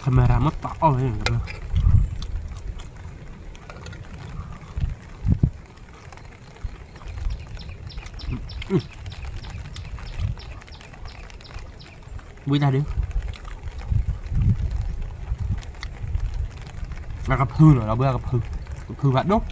camera မ့ၢ်ပာ်အီၣ်ဝဲ, ဝံၣ်တၢ်ဒုး, အကဖုလီၤ ဒီပုၢ်ဝဲၢ် ကဖု, ကဖုဖးဒိၣ်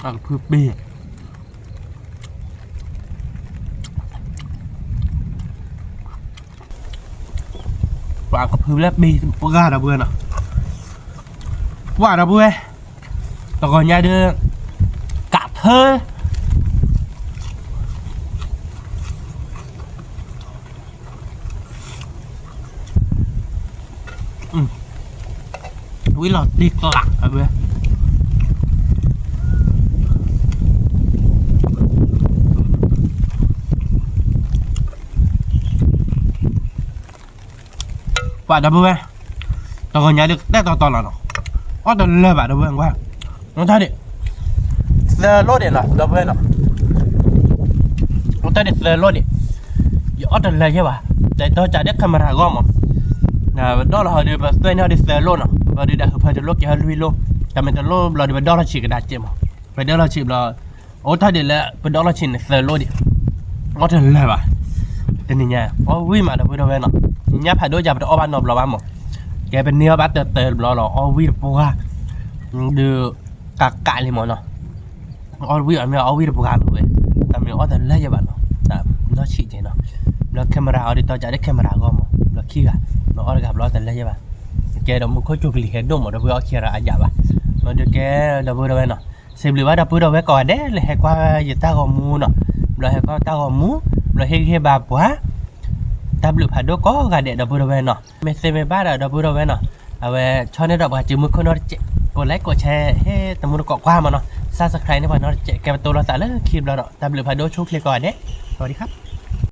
အကဖုပ့ၢ်, ပှၤကဖုလၢပ့ၢ်ပှၢ်ဒီပုၢ်ဝဲၢ်နီၤ, ပှၢ်ဒီပုၢ်ဝဲၢ်, တဂီၤညါဒုး, ကးထၢ အ ဝံၤလီၤတံၢ်ကျးအဝဲ ပှၤဒီပုၢ်ဝဲၢ်, တဂီၤညါဒ်ကတဲာ်တီတီလီၤနီၤ, အီၣ်တလၢာ်ဘၣ်ဒီပုၢ်ဝဲၢ်ကွၢ်, တၢ်ဒ်, သၢလိၣ်ဒံးလီၤ ဒီပုၢ်ဝဲၢ်နီၤ, တၢ်ဒ်သၢလိၣ်ဒံး, ယအီၣ်တလၢာ်ယဲၢ်ဘၣ်, ဒီးကးဒ် camera ဂီၢ်မး, ပဒီၣ်လီၤဟီဒုး ပသွဲန့ၢ်ဟီဒုးသၢလိၣ်နီၤ, ဘၣ်ဒုးဒၣ်ဟုးဖၢတလိၣ်ကဲဟီလွံၢ်လိၣ်, တၢ်မ့ၢ်တလိၣ်ဘျီဒုး ပဒီၣ်လီၤဆံးကဒါကဲးမး, ပဒီၣ်လီၤဆံးဘျီ အိၣ်တၢ်ဒ်လၢ ပဒီၣ်လီၤဆံးန့ၣ်သၢလိၣ်ဒံး, အီၣ်တလၢာ်ဘၣ်, တနံၤညါ အီၣ်ဝံၣ်မးဒီပုၢ်ဝဲၢ်နီၤ, ညါဖးဒိၣ်ယၤပတအီၣ်ဘၣ်နီတဘျီဘၣ်မး, ကဲပန့ၢ်အီၣ်ဘၣ်တၢၢ်တၢၢ်တဘျီလီၤ အီၣ်ဝံၣ်တပှၢ်, ဒုး, ကးကးလံမးနီၤ, အီၣ်ဝံၣ်အီၤမ့ၢ်အီၣ်ဝံၣ်တပှၢ်လီၤဝဲ, တၢ်မ့ၢ်အီၣ်တလၢာ်ယဲၢ်ဘၣ်နီၤ, တၢ်နီၢ်ဆံးကဲးနီၤ, ဘျီ camera အီၤဒ်တီကးဒ် camera ဂီၢ်မး ဘျီခံဂၤ, ဘျီအီၣ်တဂၤဘျီအီၣ်တလၢာ်ယဲၢ်ဘၣ်, ကဲဒီးမူခိၣ် ကၠိကလံၤ ဟဲဒိၣ်မး ဒီပုၢ်ဝဲၢ်အီၣ်ခံဂၤဒီးအယၣ်ဘၣ်, ဘျီဒုးကဲ ဒီပုၢ်ဝဲၢ်နီၤ, စံးဘျုးဘၣ်ဒီပုၢ်ဝဲၢ်ကိးဂၤဒဲးလၢဟဲကွၢ်ယတၢ်ဂီၤမူနီၤ, ဘျီဟဲကွၢ်တၢ်ဂီၤမူ, ဘျီဟ့ၣ်ဂံၢ်ဟ့ၣ်ဘါပှၤ တၢ်ဘျုးဖးဒိၣ်ကိးဂၤဒဲးဒီပုၢ်ဝဲၢ်နီၤ, မ့ၢ်သ့မ့ၢ်ဘၣ်ဒီးဒီပုၢ်ဝဲၢ်နီၤ, အဝဲဆီၣ်န့ၢ်ဒီးပှၤစုမုၢ်ခိၣ်နီတစဲး, ကိး like ကိး share ဟ့ၣ်တမူတကိးကွၢ်မးနီၤ, subscribe န့ၢ်ပှၤနီတစဲး, ကဲပတိၢ်လိာ်သးလၢခံဘျီဒီး တၢ်ဘျုးဖးဒိၣ်ဆူၣ်ချ့ကိးဂၤဒဲး, စဝၤဒံခါ